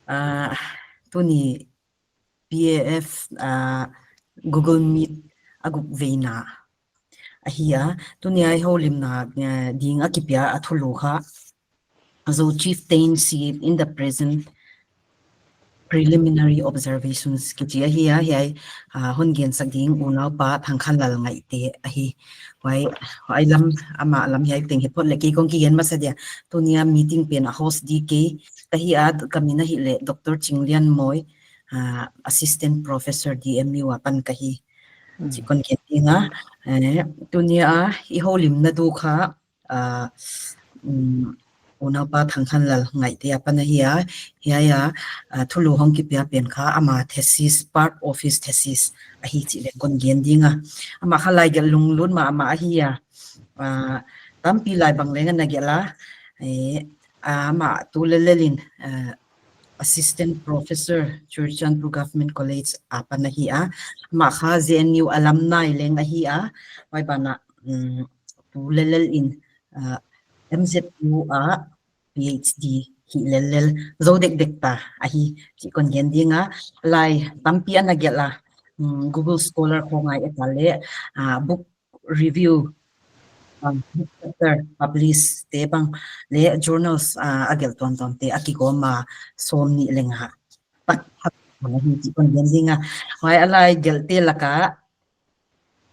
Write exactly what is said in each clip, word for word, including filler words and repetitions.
Ah, tuni P A F, ah, Google Meet a guk veina ahi a. Tuni a i houlimna, eh, ding a kipia a thulu kha Zo Chieftaincy in the present preliminary observations kichi ahi a, hiai, ah, hon gensak ding unaupa Thangkhanlal Ngaihte ahi. Huai, huai lam, amah lam hiai teng hi phot leh kei kon kigen masa dia. Tuni a meeting pen a host di kei ka hi a, ka min ahihleh Doctor Chinglianmawi, ah, Assistant Professor D M U apan ka hi. Hmm. Chi kon gen ding a. Eh, tuni a i houlimna ding kha, ah, um, unaupa Thangkhanlal Ngaihte apan ahi a, hiai a, ah, thulu hong kipia pen kha ama thesis, part of his thesis ahi chih leng kon gen ding a. Amah kha laigelh lunglut mahmah ahi a. Ah, tampi lai bang leng ana gelh a. Eh, amah tulel lel in, ah, Assistant Professor Churachandpur Government College apan ahi a. Amah kha J N U alumni leng ahi a. Huai banah, um, tulel lel in, ah, M Z U a P H D hih lel lel zo dekdek ta ahi chih kon gen ding a. Lai tampi ana gelh a, um, Google Scholar khong a i et leh, ah, book review, ah, book chapter publish te bang leh journals, ah, a gelh tuamtuam te a kigawm a sawmnih leh nga tak tak ahi chih kon gen ding a. Huai a laigelhte laka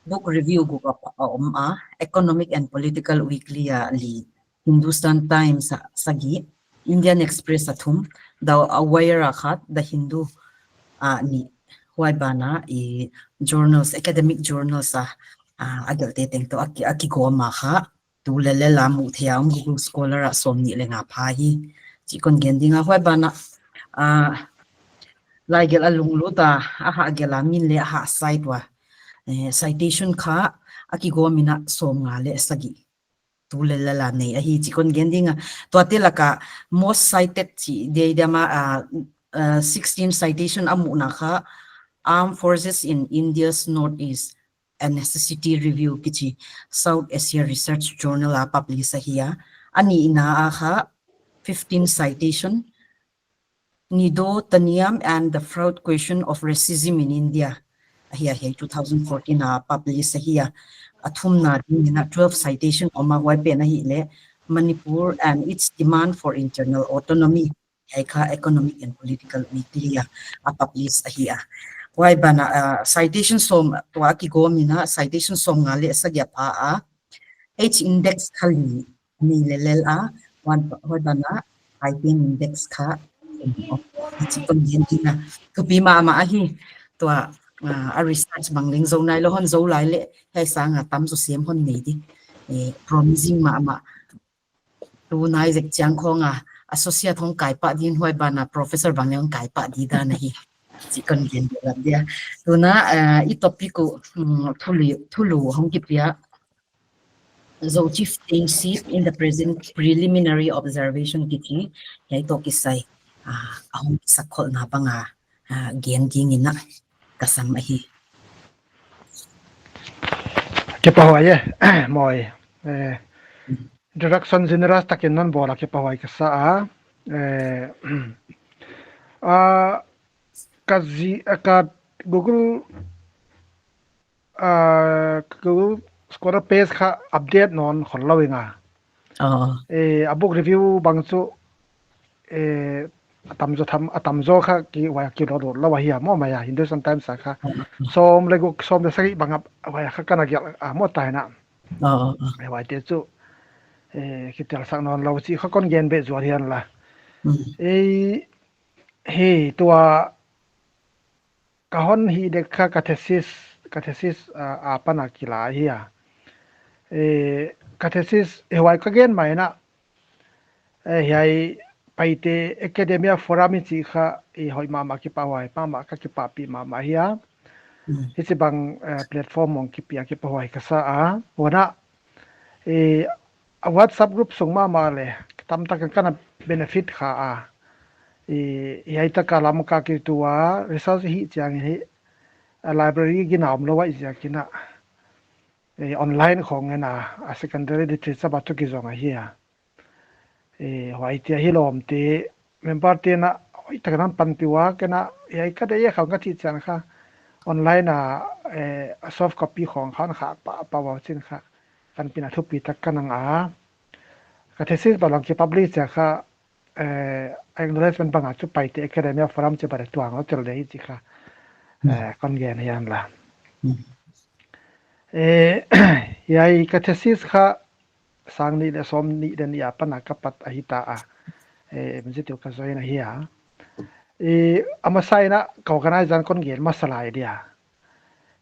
book review guk a, a om a, Economic and Political Weekly a li, Hindustan Times a sagih, Indian Express a thum, The Wire a khat, The Hindu a nih. Huai banah i journals, academic journals a, a, a gelhte teng toh a ki, a kigawm a kha tulel lel a muh theih a om, Google Scholar a sawmnih leh nga pha hi chih kon gen ding a. Huai banah, ah, laigelh a lunglut a, a hahgelh a min leh a hahsai tua, eh, citation kha a kigawm in a sawmnga leh sagih tulel lel a nei ahi chih kon gen ding a. Tuate laka most cited chih dia dia mah, ah, ah, sixteen citation a muhna kha Armed Forces in India's Northeast, a Necessity Review kichi South Asia Research Journal a publish ahi a. A nihna a kha fifteen citation, Nido Taniam and the Fraud Question of Racism in India ahi a, hiai two thousand fourteen a publish ahi a. A thumna ding in a twelve citation om a, huai pen ahihleh Manipur and Its Demand for Internal Autonomy, hiai kha Economic and Political Weekly a, a publish ahi a. Huai banah, ah, citation sawm, tua a kigawm in a citation sawmnga leh sagih a pha a, H index kha li nei lel lel a, huan, huai banah item index kha, chih kon gen ding a. Thupi mahmah ahi, tua, ah, a research bang leng zo nailou, hon zo lai leh hiai sanga tamzaw sem hon nei di. Eh, promising mahmah. Tunai zek chiang khong a, associate hong kai pah ding, huai banah professor bang leng hong kai pah di dan ahi chih kon gen lel dia. Tuna, ah, i topic uh, um, thulu, thulu hong kipia Zo Chieftaincy in the present preliminary observation kichi, hiai toh kisai, ah, a hong kisakkholhna bang a, ah, gen ding in a ka sam ahi. Kipahhuai e, Mawi. Eh, introduction generous takin non bawl a kipahhuai ka sa a. Eh, ah, ka zi, ah, ka Google, ah, Google Scholar page kha update nawn khol lou ing a. Oh. Eh, a book review bang chu, eh, a tamzaw tham, a tamzaw kha ki, huai a kiload lou ahi a maw, mai a Hindustan Times a kha. Oh. Sawm leh guk, sawm leh sagih bang a, huai a kha ka na gelh a maw tai na. Oh, oh, oh. Eh, huaite chu, eh, kitelsak nawn lou chih kha kon gen beh zual hian la. Mm. Eh, hei, tua ka hon hih dek kha ka thesis, ka thesis, ah, apan a kila ahi a. Eh, ka thesis, eh, huai ka gen mai na. Eh, hiai Paite Academia Forum i chih kha, eh, hoih mahmah, kipahhuai mahmah, ka kipahpih mahmah ahi a. Mm. Hichibang, eh, platform hong kipia kipahhuai ka sa a. Huan a, eh, a WhatsApp group sung mahmah leh tamtak in ka na benefit kha a. Eh, hiai taka Lamka kitu a research hih chiang in hi, a library gina om lou ahih ziakin a, eh, online khong in a, a secondary literature bang toh kizong ahi a. Eh, huaite a hi lawmte, member te'n a hoihtak in hon panpih ua, ken a, hiai ka deih khong ka chih chiang kha, online a, eh, soft copy khong kha hon khah pahpah ua chin kha, panpihna thupitak ka na ngah a. Ka thesis bang leng kipublish chiang kha, eh, acknowledgement bang a chu Paite Academia Forum chiang bang tuang lou tel di hi chih kha, eh, kon gen hi a la. Eh, hiai ka thesis kha sang nih leh sawmnih leh nih apan a ka pat ahi ta a. Eh, M Z U ka join ahi a. Eh, a masa in a ka organizer kon gen masa lai dia.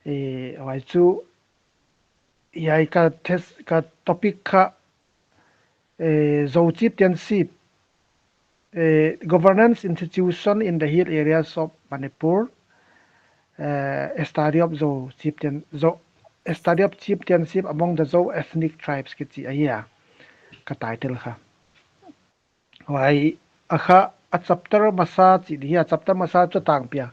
Eh, huai chu, hiai ka thes-, ka topic kha, eh, Zo Chieftainship, eh, Governance Institution in the Hill Areas of Manipur, eh, a study of Zo Chieftain, Zo, a study of chieftainship among the Zo ethnic tribes kichi ahi a, ka title kha. Huai a kha a chapter masa chih di hi a, chapter masa chu tangpi a,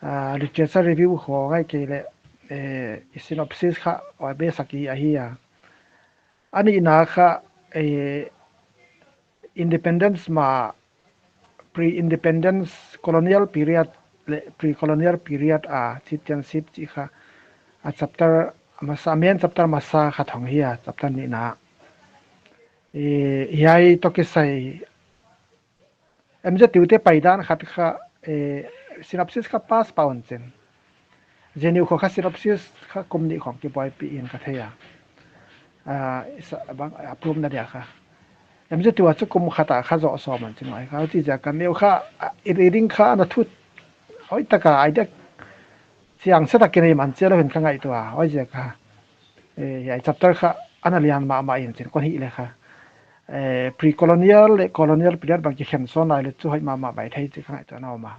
ah, literature review khong ahihkeileh, eh, synopsis kha huai bek sak hi ahi a. A nihna kha, eh, independence ma, pre-independence, colonial period leh pre-colonial period a chieftainship chih kha a chapter masa, main chapter masa kha hong hi a, chapter nihna. Eh, hiai toh kisai M Z U te paidan khat kha, eh, synopsis kha pass pah un chin. J N U khong kha synopsis kha kum nih khong kibuaipih in ka thei a. Ah, sa-, bang, approve na dia kha. M Z U a chu kum khat a kha zoh sawm un chin huai kha. Huchi ziak a neu kha, ah, i reading kha ana thut. Hoihtak a idea chiang sa tak in i man chiat lou hi'n ka ngaihtuah a. Huai ziak a. Eh, hiai chapter kha ana lian mahmah in chin kon hih leh kha. Eh, pre-colonial leh colonial period bang kikhen sawn lai leh chu hoih mahmah mai thei chih ka ngaihtuahna om a.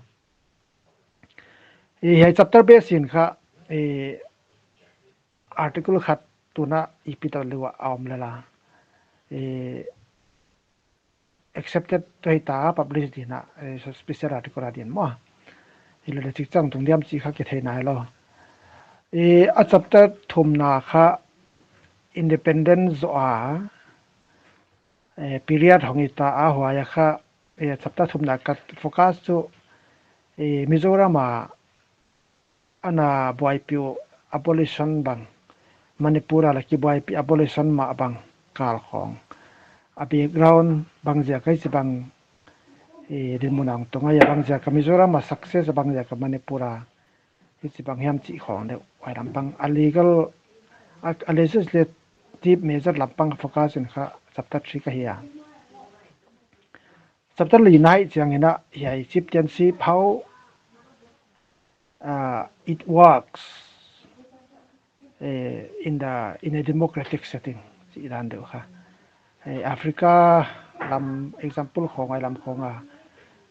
Eh, hiai chapter base in kha, eh, article khat tun a i pi ta lua a om lel a. Eh, accepted toh hi ta, publish ding a, eh, special article a din maw. Hilou leh chik chang tung diam chih kha kithei nailou. Eh, a chapter thumna kha independent zoh a, eh, period hong hi ta a, huai a kha, eh, chapter thumna ka focus chu, eh, Mizoram a ana buaipih uh abolition bang, Manipur a la kibuaipih abolition mah bang kal khong, a background bang ziak a hichibang, eh, dinmun a hong tung ahia, bang ziak a Mizoram a success, bang ziak a Manipur a hichibang hiam chih khong deuh, huai lampang a legal, a, a legislative measure lampang focus in kha chapter three ka hi a. Chapter lina hi chiang in a, hiai chieftainship, how, uh, it works, eh, in the, in a democratic setting, chih dan deuh kha. Eh, Africa lam example khong, huai lam khong a,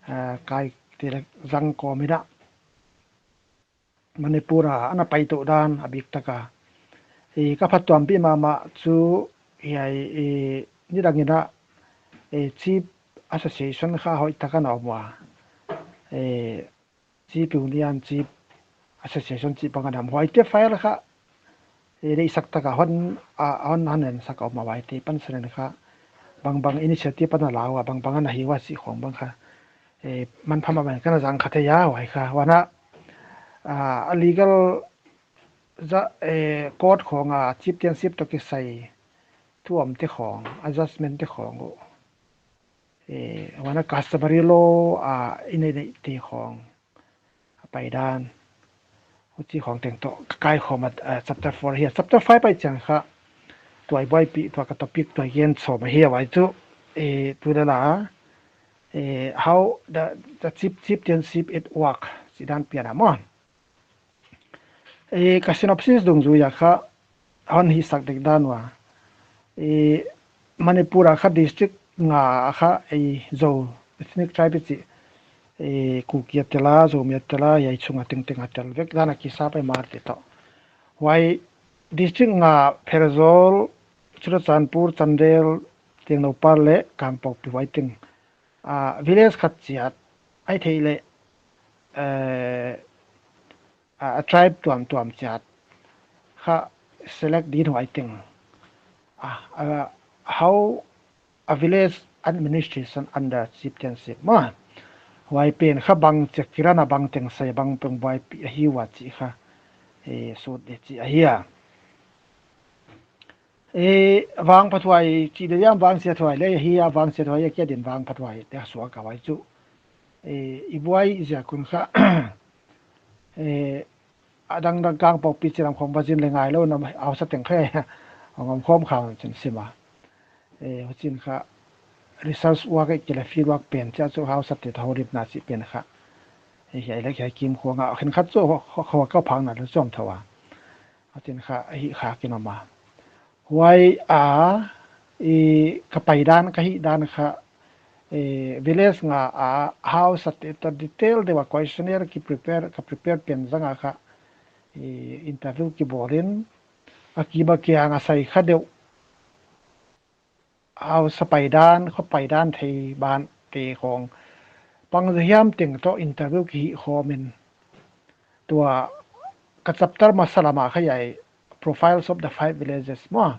eh, kai te leh zang kawm in a, Manipur a ana pai tou dan a biktak a. Eh, ka phattuampih mahmah chu hiai, eh, nidang in a, eh, Chief Association kha hoihtak ana om ua. Eh, Chief Union, Chief Association chih bang ana om. Huaite file kha, eh, deihsak tak a hon, a, hon, hon ensak a om a, huaite pansan in kha bangbang initiative ana la ua, bangbang ana hi ua chih khong bang kha, eh, manpha mahmah in ka na zang kha thei a, huai kha. Huan a, ah, a legal za, eh, court khong a chieftainship toh kisai thu omte khong, adjustment te khong uh, eh, huan a customary law a i neih neihte khong a paidan, huchi khong teng toh ka kaikhawm a, eh, chapter four hi a. Chapter five pai chiang kha tua i buaipih, tua ka topic tua i gen sawm ahi a, huai chu, eh, tu leh la, eh, how the, the chief, chieftainship at work chih dan pian a maw. Eh, ka synopsis dungzui a kha hon hihsak dek dan ua. Eh, Manipur a kha district nga a kha, eh, Zo ethnic tribe i chih, eh, Kuki a tel a, Zomi a tel a, hiai chung a tengteng a tel vek dan a kisa pai Hmar te toh. Huai district nga Pherzawl, Churachandpur, Chandel, Tengnoupal leh Kangpokpi huai teng, ah, village khat chiat, ahihkeileh, eh, ah, a tribe tuamtuam chiat kha select ding huai teng. Ah, ah, how a village administration under chieftainship maw. Huai pen kha bang chih kiran a bang teng sai bang peng buaipih ahi ua chih kha, eh, sut de chih ahi a. Eh, vangphathuai chih de diam vangsiathuai le hi a, vangsiathuai a kia din vangphathuai te suak a huai chu. Eh, i buai ziak un kha, eh, a dangdang kang pau pi chilam khong bazin le ngailou na hausa teng kha, a ngam khawm kha chin sim a. Eh, huchin kha research work e kile field work pen chia chu hausa te tho rip na chih pen kha. Eh, hiai le hiai kim khuang a khen khat chu ho, ho, ho ka phang na le chom tho a. Huchin kha hi kha kin om a. Huai a, i ka pai dan ka hih dan kha, eh, village nga a hausa te toh detail deuh a questionnaire ki prepare, ka prepare pen zang a kha, eh, interview ki bawl in, a ki ba kiang a sai kha deuh. Hausa pai dan, kho pai dan thei ban te khong. Bang zia hiam teng toh interview ki hih khawm in. Tua ka chapter masa lam a kha hiai Profiles of the Five Villages maw.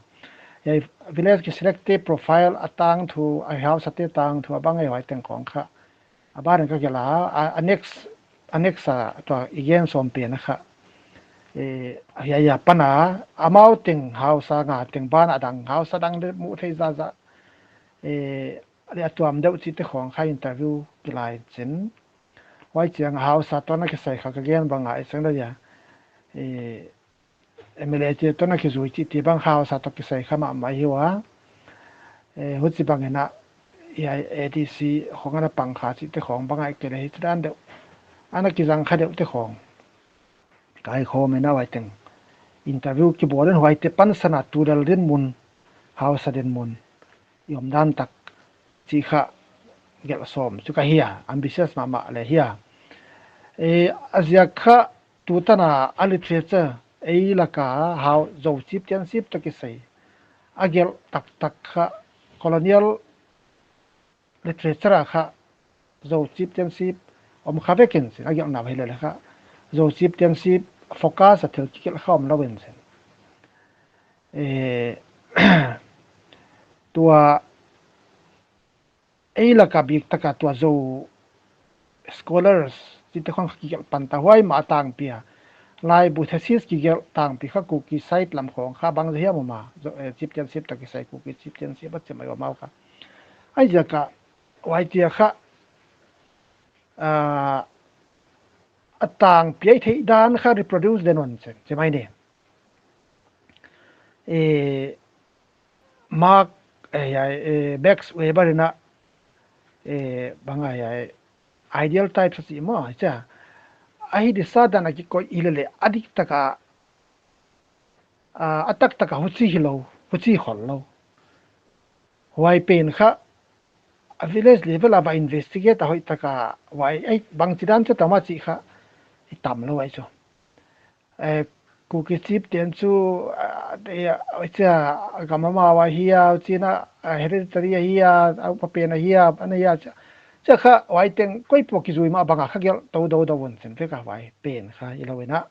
Hiai village ki select te profile a tangthu, a hausa te tangthu, a bang ei huai teng khong kha. A ban ka gelh a, a, a next, a next a tua i gen sawm pen a kha. Eh, hiai a pan a, amau teng hausa nga teng ban a dang, hausa dang de mu thei zaza. Eh, a tuam deuh chih te khong kha interview ki la in chin. Huai chiang hausa toh na kisai kha ka gen bang a i chang da ya. Eh, M L A te toh na kizui chih te bang hausa toh kisai kha mahmah hi ua. Eh, huchi bang in a, hiai A D C khong ana pang kha chih te khong bang a i kile hi te dan deuh. Ana kizang kha deuh te khong. Kai khawm in a huai teng. Interview ki bawl in huai te pansan a tu dal din mun, hausa din mun. I om dan tak chih kha gelh sawm chu ka hi a, ambitious mahmah le hi a. Eh, a ziak kha tu tan a a literature ei lak a hau Zo chieftainship toh kisai. A gelh taktak kha colonial literature a kha Zo chieftainship om kha vek in chin, a gelh na hi le le kha. Zo chieftainship focus a thil ki gelh kha om lou in chin. Eh, tua ei lak a bik tak a tua Zo scholars chih te khong kha ki gelh pan ta huai mah tangpi a. Laibu thesis ki gelh tangpi kha Kuki side lam khong kha bang zia hiam om a. Zo, eh, chieftainship toh kisai Kuki chieftainship a chi mai om a kha. Ai ziak a huai chia kha, ah, a tangpi a i theih dan kha reproduce den un chin, chi mai ni. Eh, Mark, eh, hiai, eh, Max Weber in a, eh, bang a hiai, ideal type sa chih maw, chia. A hi di sa dan a kikoih i le le, a dik tak a, ah, a taktak a huchi hilou, huchi khollou. Huai pen kha, a village level a va investigate a hoih tak a, huai, ei, bangchi dan chu tam a chih kha, i tam lou ai chu. Eh, Kuki chieftain chu, ah, eh, chia, a gam amau ahi a, chin a, ah, hereditary ahi a, a upa pen ahi a, ana hi a, chia, chia kha, huai teng, koi pawh kizui mah bang a kha gelh tou dou dou un chin, vek a huai pen kha, i lou in a,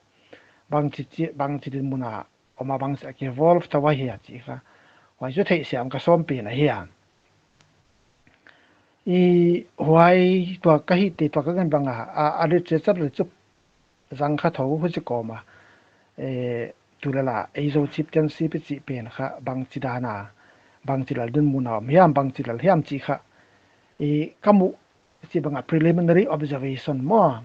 bangchi chi, bangchi din mun a, om a bangchi a ki evolve tou ahi a chih kha, huai chu theihsiam ka sawm pen ahi a. I huai tua ka hih te tua ka gen bang a, a, a literature le chu zang kha tho huchi kawm a. Eh, tu le la, ei Zo chieftainship i chih pen kha bangchi dan a, bangchi lal din mun a om hiam, bangchi lal hiam chih kha. I ka muh chih bang a preliminary observation maw.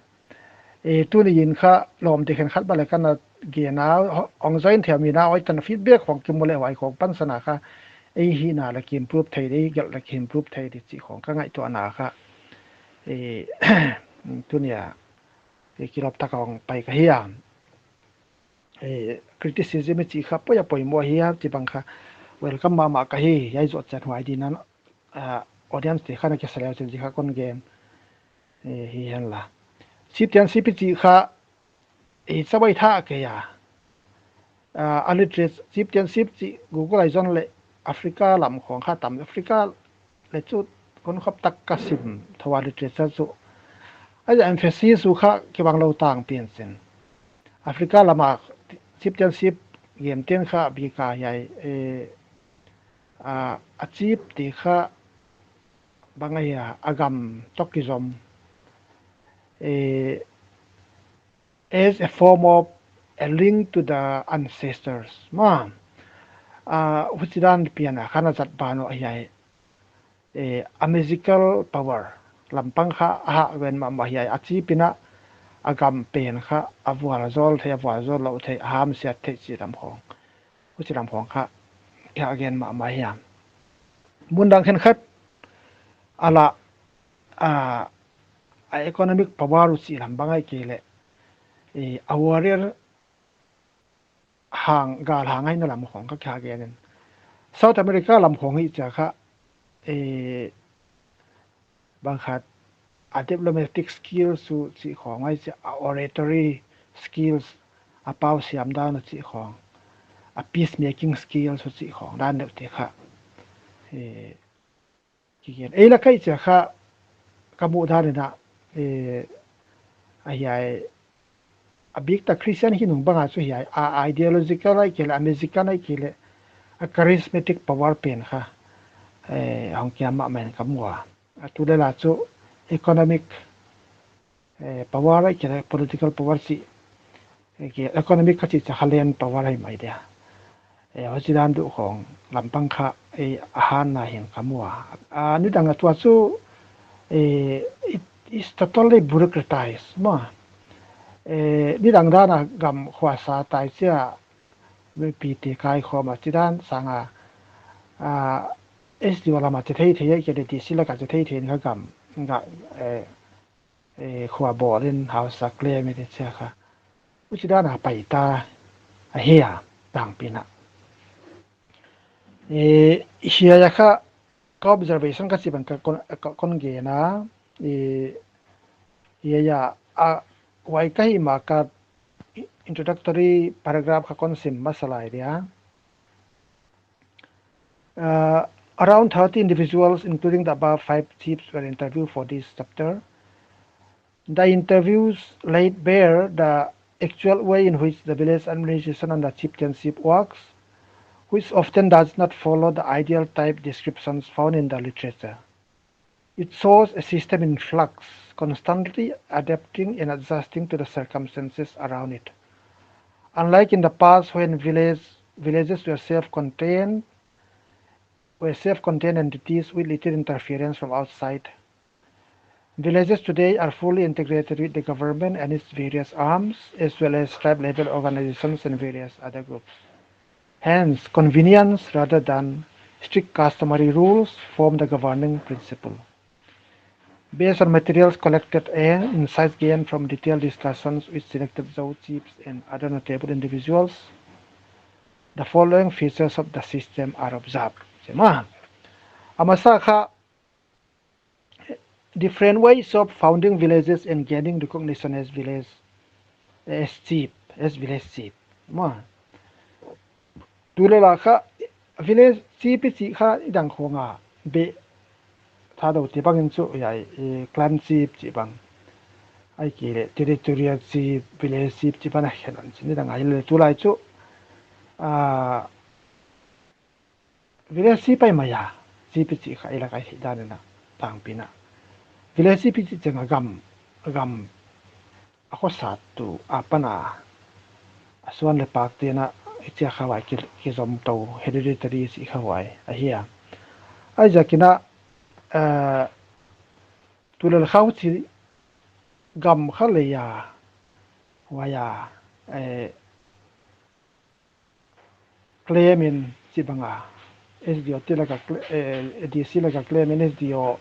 Eh, tuni in kha lawmte khenkhat bang le ka na gen a, ho-, hong join thei mi na, huai tan feedback khong kimu le huai khong pansan a kha, ei hihna le ki improve thei di, gelh le ki improve thei di chih khong ka ngaihtuahna kha. Eh, tuni a, eh, kilawp tak a hong pai ka hi a. Eh, criticism i chih kha poi a poimoh hi a, chih bang kha welcome mahmah ka hi, hiai zoh chiat huai din a, ah, audience te kha na kisa leu chin chih kha kon gen, eh, hi hen la. Chieftainship i chih kha, eh, chabai tha kei a. Ah, a literature, chieftainship chih Google a i zon le Africa lam khong kha tam, Africa le chu kon khop tak ka sim tho a literature chu. Ai a emphasis uh kha kibang lou tangpi in chin. Africa lam a chieftainship game ten kha bik a hiai, eh, ah, a chief te kha bang ahi a, a gam toh kizom. eh, as a form of a link to the ancestors. Ma, ah, huchidan pian a kha na zat ban uh ahi, eh, a magical power lampang kha a hah gen mahmah ahi, a chip in a, a gam pen kha a vualzawl thei, a vualzawl lou thei, a hamsiat thei chih lam khong. Huchi lam khong kha, kha gen mahmah ahi. Mun dang khenkhat, a la, a, a economic power uh chih lam bang ahihkeileh, eh, a warrior hang, gal hang ahihna lam khong kha kha gen in. South America lam khong hi chia kha, eh, bang khat a diplomatic skills uh chih khong ahi chia, a oratory skills, a pau siam dan uh chih khong, a peacemaking skills uh chih khong dan deuh te kha, eh, kigen. Ei la kai chia kha ka muh dan in a, eh, ahi ai, a bik ta Christian hi nung bang a chu hi ai, a ideological ahihkeileh, a magical ahihkeileh, a charismatic power pen kha, eh, hong kiam mahmah in ka mu a. A tu le la chu economic, eh, power ahihkeileh, political power chih, eh, ki economic kha chih cha kha land power ahi mai dia. Eh, huchidan deuh khong lampang kha, eh, a hanna hi'n ka mu a. Ah, nidang a tua chu, eh, it is totally bureaucratized, ma. Eh, nidang dan a gam khua sa tai chia, mi pi te kai khawm a chidan sang a, ah, S D O lam a chi thei thei, ahihkeileh D C lak a chi thei thei in kha gam, nga, eh, eh, khua bawl in hausa claim in chia kha. Huchidan a pai ta ahi a, tangpi in a. Eh, hiai a kha ka observation ka chih bang ka kon, ka kon gen a, eh, hiai a, a, huai ka hih ma ka introductory paragraph kha kon sim masa lai dia. Uh, around thirty individuals, including the above five chiefs, were interviewed for this chapter. The interviews laid bare the actual way in which the village administration and the chieftainship works, which often does not follow the ideal type descriptions found in the literature. It shows a system in flux, constantly adapting and adjusting to the circumstances around it. Unlike in the past, when village, villages were self-contained, were self-contained entities with little interference from outside, villages today are fully integrated with the government and its various arms, as well as tribe-level organizations and various other groups. Hence, convenience rather than strict customary rules form the governing principle. Based on materials collected and insights gained from detailed discussions with selected Zou chiefs and other notable individuals, the following features of the system are observed. Chi mai. A masa kha, different ways of founding villages and gaining recognition as village, as chief, as village chief. Maw. Tu le la kha, village chief i chih kha i dang khong a, be, Thadou te bang in chu, ya, i clan chief chih bang. Ahihkeileh, territorial chief, village chief chih bang a khen an chin i dang a i le tu lai chu, ah, village chief pai mai a, chief i chih kha i la kai hi dan in a, tangpi in a. Village chief i chih chiang a gam, gam, a khosat tu, a pan a, a suan le pak te in a, i chia kha huai ki, kizom tou, hereditary i chih kha huai, ahi a. Huaiziak in a, eh, tu le la kha huchi gam kha lei a, huai a, eh, claim in chih bang a, S D O te lak a cl-, eh, D C lak a claim in S D O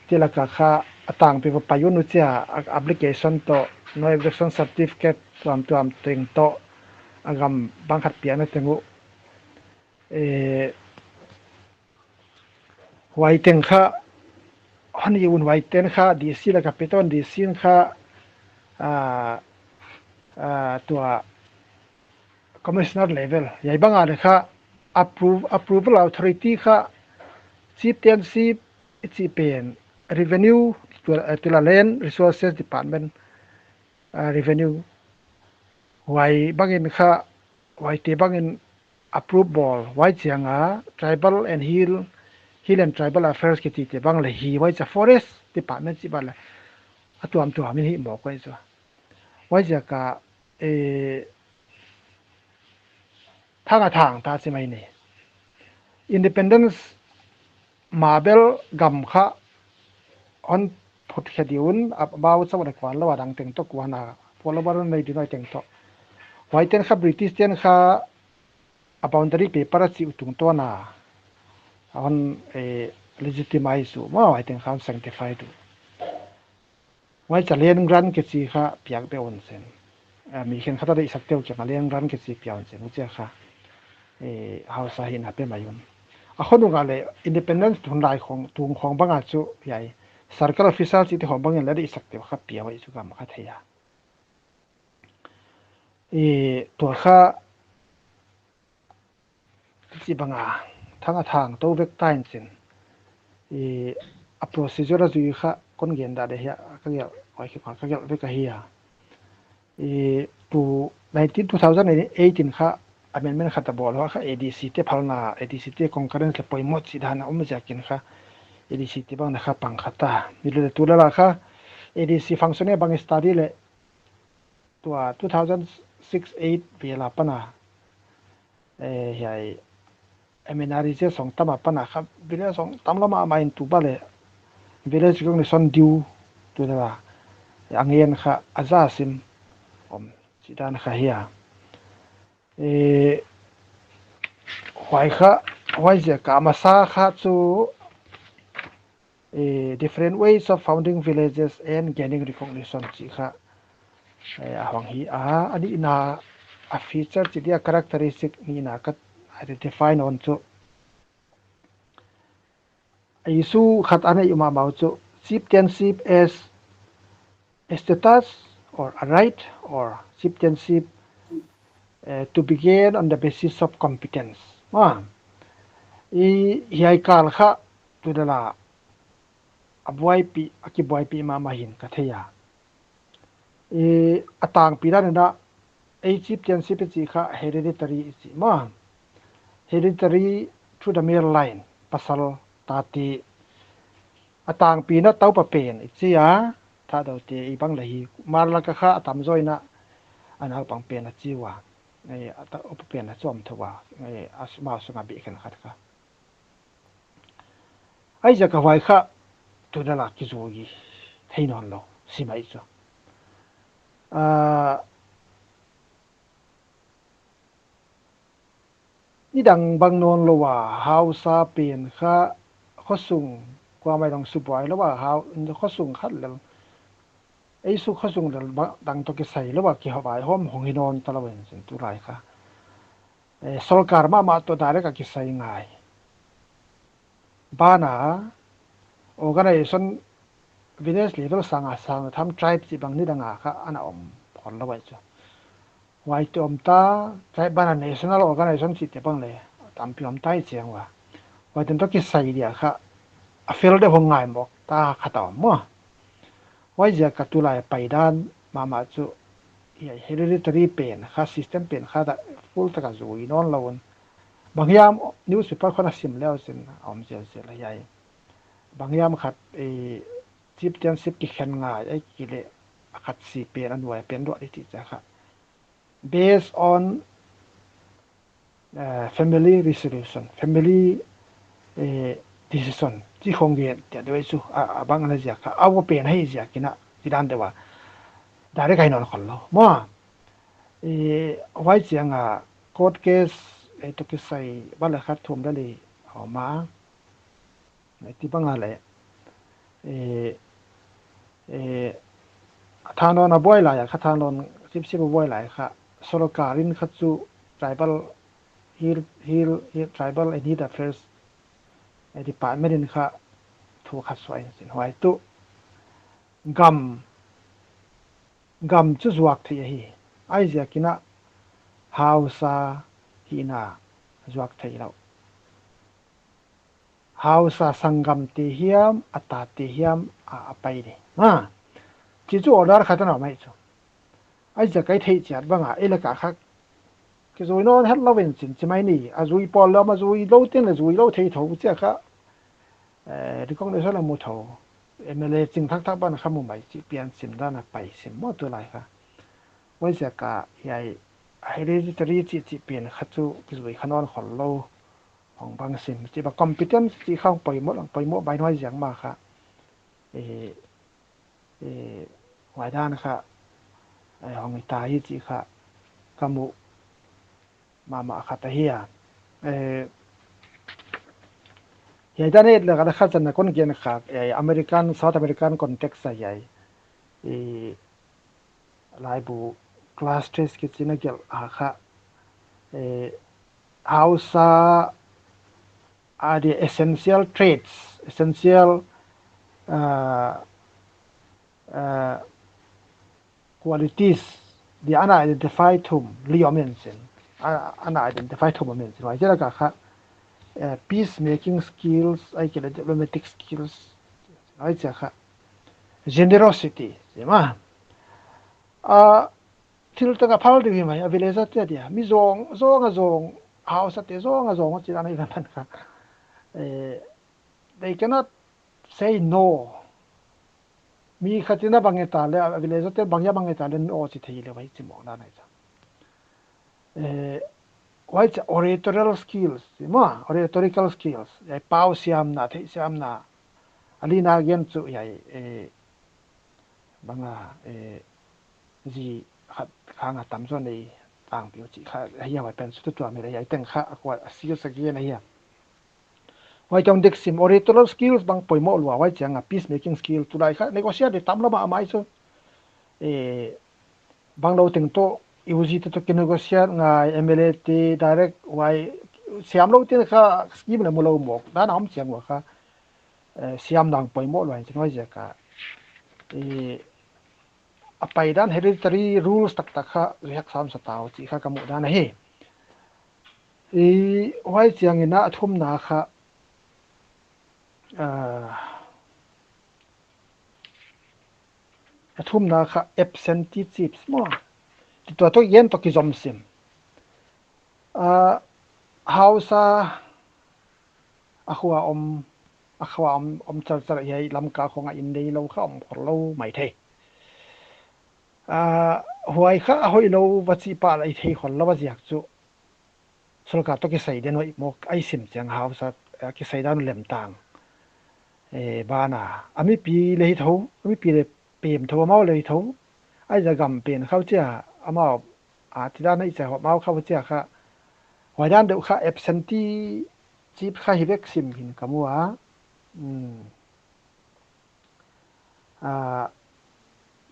te lak a kha a tangpi va pai un uh chia, a, application toh, no objection certificate tuamtuam teng toh, a gam bang khat piakna teng uh, eh, huai teng kha, hon i un huai teng kha, D C lak a pe tou in D C in kha, ah, ah, tua commissioner level, hiai bang a le kha approve, approval authority kha chieftainship i chih pen revenue, tu, eh, tu la land resources department, ah, revenue. Huai bang in kha, huai te bang in approve bawl, huai chiang a tribal and hill, hill and tribal affairs kiti te bang le hi, huai chia forest department chih bang le. a tuamtuam in hi mawk koi chu. Huaiziak a, eh, thang a thang ta chi mai ni. Independence ma bel gam kha hon phut khe di un, a bau chauh leh kuan lou a dang teng toh kuan a, follower nei di nai teng toh. Huaiten kha British ten kha a boundary paper a chih uh tungtawn a hon, eh, legitimize uh maw, huaiten kha hon sanctify uh. Huai cha land grant kichi kha piak beh un chin. Eh, mi khenkhat a deihsak te uh kiang a land grant kichi pia un chin. Huchia kha, eh, hausa hihna pe mai un. A khonung a leh independence tun lai khong, tung khong bang a chu hiai circle officer chihte khong bang in leh deihsak te uh kha pia huai chu gam kha thei a. Eh, tua kha chi bang a, thang a thang tou vek ta in chin. Eh, a procedure a zui kha kon gen dah leh hia, ka gelh, huai kha ka gelh vek ahi a. Eh, tu nineteen, two thousand eighteen kha amendment khat a bawl ua kha A D C te phalna, A D C te concurrence leh poimoh chih dan a om ziakin kha A D C te bang na kha pang kha ta. Ni leh tu leh la kha A D C function e bang study leh tua two thousand six eight vel apan a, eh, hiai M N R E G song tam apan a kha village song tam lam a main tu ba leh village recognition due tu da la a ngen kha a za sim om chih dan kha hi a. Eh, huai kha, huaiziak a masa kha chu, eh, different ways of founding villages and gaining recognition chih kha, eh, a hong hi a, a nihna a feature chih dia characteristic nihna ka identify nawn chu. A issue khat a nei uh mahmah uh chu chieftainship as a status or a right or chieftainship, eh, to begin on the basis of competence. Ma, i hiai kal kha tu da la a buaipi, a kibuaipi mahmah hi'n ka thei a. Eh, a tangpi dan in a, ei chieftainship i chih kha hereditary i chi maw. Hereditary through the male line, pasal tate. A tangpi in a taupa pen i chi a, Thadou te i bang leh hi, Hmar lak a kha a tamzaw in a, a naupang pen a chi ua. Eh, a taupa pen a chawm thou ua. Eh, a s-, amau sung a bikhen khat kha. Huaiziak a huai kha tu da la kizui thei nawn lou, si mai chu. Ah, nidang bang nawn lou a, hausa pen kha khosung, kuamah dang subuai lou a, hau, khosung khat lel. Ei sung khosung lel ba, dang toh kisai lou a, kiho vaihawm hong hi nawn ta lou in chin tulai kha. Eh, sorkar mahmah toh direct a kisai ngai. Banah, organization village level sang a sang a tham tribe chih bang nidang a kha ana om khol lou huai chu. Huai te om ta, tribe banah national organization chihte bang leh tampi om ta i chiang ua. Huaiten toh kisai dia kha a fel deuh hong ngai mawk ta kha ta om maw. Huaiziak a tulai paidan mahmah chu, hiai hereditary pen kha, system pen kha dah full tak a zui nawn lou un. Banghiam newspaper khong a sim leh chin a om zelzel a hiai. Banghiam khat, eh, chieftainship kikhen ngai, ei ki leh a khat si pen a nuai pen ruah di chih chia kha. Based on, eh, family resolution, family, eh, decision, chih khong gen, tia deuh chu, a, a bang ana ziak kha, a ua pen hi ziak in a, chih dan deuh a. Direct a hi nawn khol lou. Maw, eh, huai chiang a, court case, eh, toh kisai, bang leh khat thum leh li, a om a. Ti bang a leh, eh, eh, Thanlon a buai lai a kha, Thanlon sipsip a buai lai kha, sorkar in kha chu tribal hill, hill, hill, tribal and hill affairs, eh, department in kha thu kha suah in chin huai tu gam, gam chu zuak thei ahi. Huaiziak in a hausa hihna zuak thei lou. Hausa sanggamte hiam, a tate hiam, a, a pai di. Ha. Chih chu order khat ana om mai chu. Huaiziak a i theih chiat bang a, ei lak a kha kizui nawn het lou in chin chi mai ni, a zui pawl leh om a, zui lou teng leh zui lou thei thou chia kha, eh, recognition a mu thou. M L A ching thakthak ban kha mu mai chih pian sim dan a pai sim maw tulai kha. Huaiziak a hiai hereditary chih chih pian kha chu kizui kha nawn khol lou. Hong bang sim chih bang competence chih kha hong poimoh, hong poimoh bai huaiziak mah kha. Eh, eh, huai dan kha, eh, hong i ta hi chih kha ka mu mahmah khat ahi a. Eh, hiai dan et leh ka kha chan a kon gen kha, eh, American, South American context a hiai. Eh, laibu class test kichi na gelh a kha, eh, Hausa a di essential traits, essential, uh, uh, qualities, di ana identify thum li om in chin. A, ana identify thum om in chin. Huai chih lak a kha, eh, peace making skills, ahihkeileh diplomatic skills, huai chih kha generosity, chi maw. A, thil teng a phal deuh hi mai, a village a te dia. Mi zawng, zawng a zawng, Hausa te zawng a zawng, chi dan a i van tan kha. Eh, they cannot say no. Mi khat in a bang e ta leh, a village a te bang a bang e ta leh, no chi thei leh huai chi maw na nai cha. Eh, huai cha oratorial skills, chi maw, oratorical skills. Eh, pau siamna, theih siamna. A lina gen chu hiai, eh, bang a, eh, zi khat khang a tam zaw nei tang piu chih kha, hiai huai pen chu tutua mi leh hiai teng kha, a kua a sil sa gen ahi a. Huai teng dik sim, oratorial skills bang poimoh lua, huai chiang a peace making skill tulai kha, negotiate di tam lou mah a mai chu. Eh, bang lou teng toh, U G te toh ki negotiate ngai, M L A te direct huai, siam lou teng kha, scheme leh mu lou mawk, dan a om chiang ua kha, eh, siam dan poimoh lua in chin huaiziak a. Eh, a pai dan hereditary rules taktak kha, zui hak sam sa tau, chih kha ka mu dan ahi. Eh, huai chiang in a thumna kha, ah, a thumna kha absentee chiefs maw. Ti tua toh gen toh kizom sim. Ah, Hausa a khua om, a khua om, om chalchal hiai Lamka khong a inn neilou kha om khol lou maithei. Ah, huai kha a hoihlou va chih pah leh i thei khol lou a ziak chu. Sorkar toh kisai den huai mawk a i sim chiang Hausa, eh, kisai dan lem tang. Eh, ban a, a mipi leh hi thou, a mipi leh pem thou, amau leh hi thou. Ai za gam pen khau chia, amau, a, ti dan a i cha amau khau chia kha. Huai dan deuh kha absentee chief kha hi vek sim hi'n ka mu a. Hmm. Ah,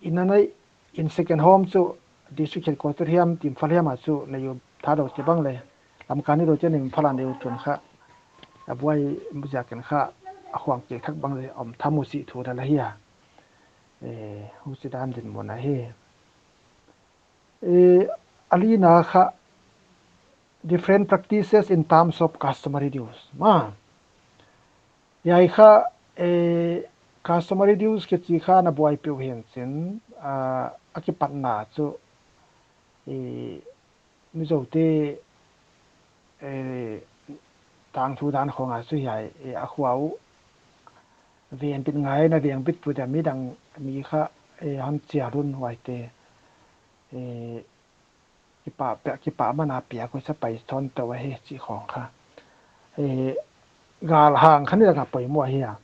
in a nei, in second home chu district headquarter hiam, Imphal hiam a chu nei uh tha dou chi bang leh. Lamka ni dou chi Imphal a nei uh tun kha. A buai ziak in kha, a khuang kik thak bang leh om tham uh chih thu dan ahi a. Eh, huchi dan dinmun ahi. Eh, a lina kha different practices in terms of customary dues. Maw. Hiai kha, eh, customary dues kichi kha na buai peuh hi'n chin, ah, a kipatna chu, eh, Mizo te, eh, tangthu dan khong a chu hiai, eh, a khua uh venbit ngai na venbit pu dia midang mi kha, eh, hon chial un huai te, eh, kipah pia, kipah man a pia koi sa pai thon tou ahi chih khong kha. Eh, gal hang kha ni lak a poimoh ahi a.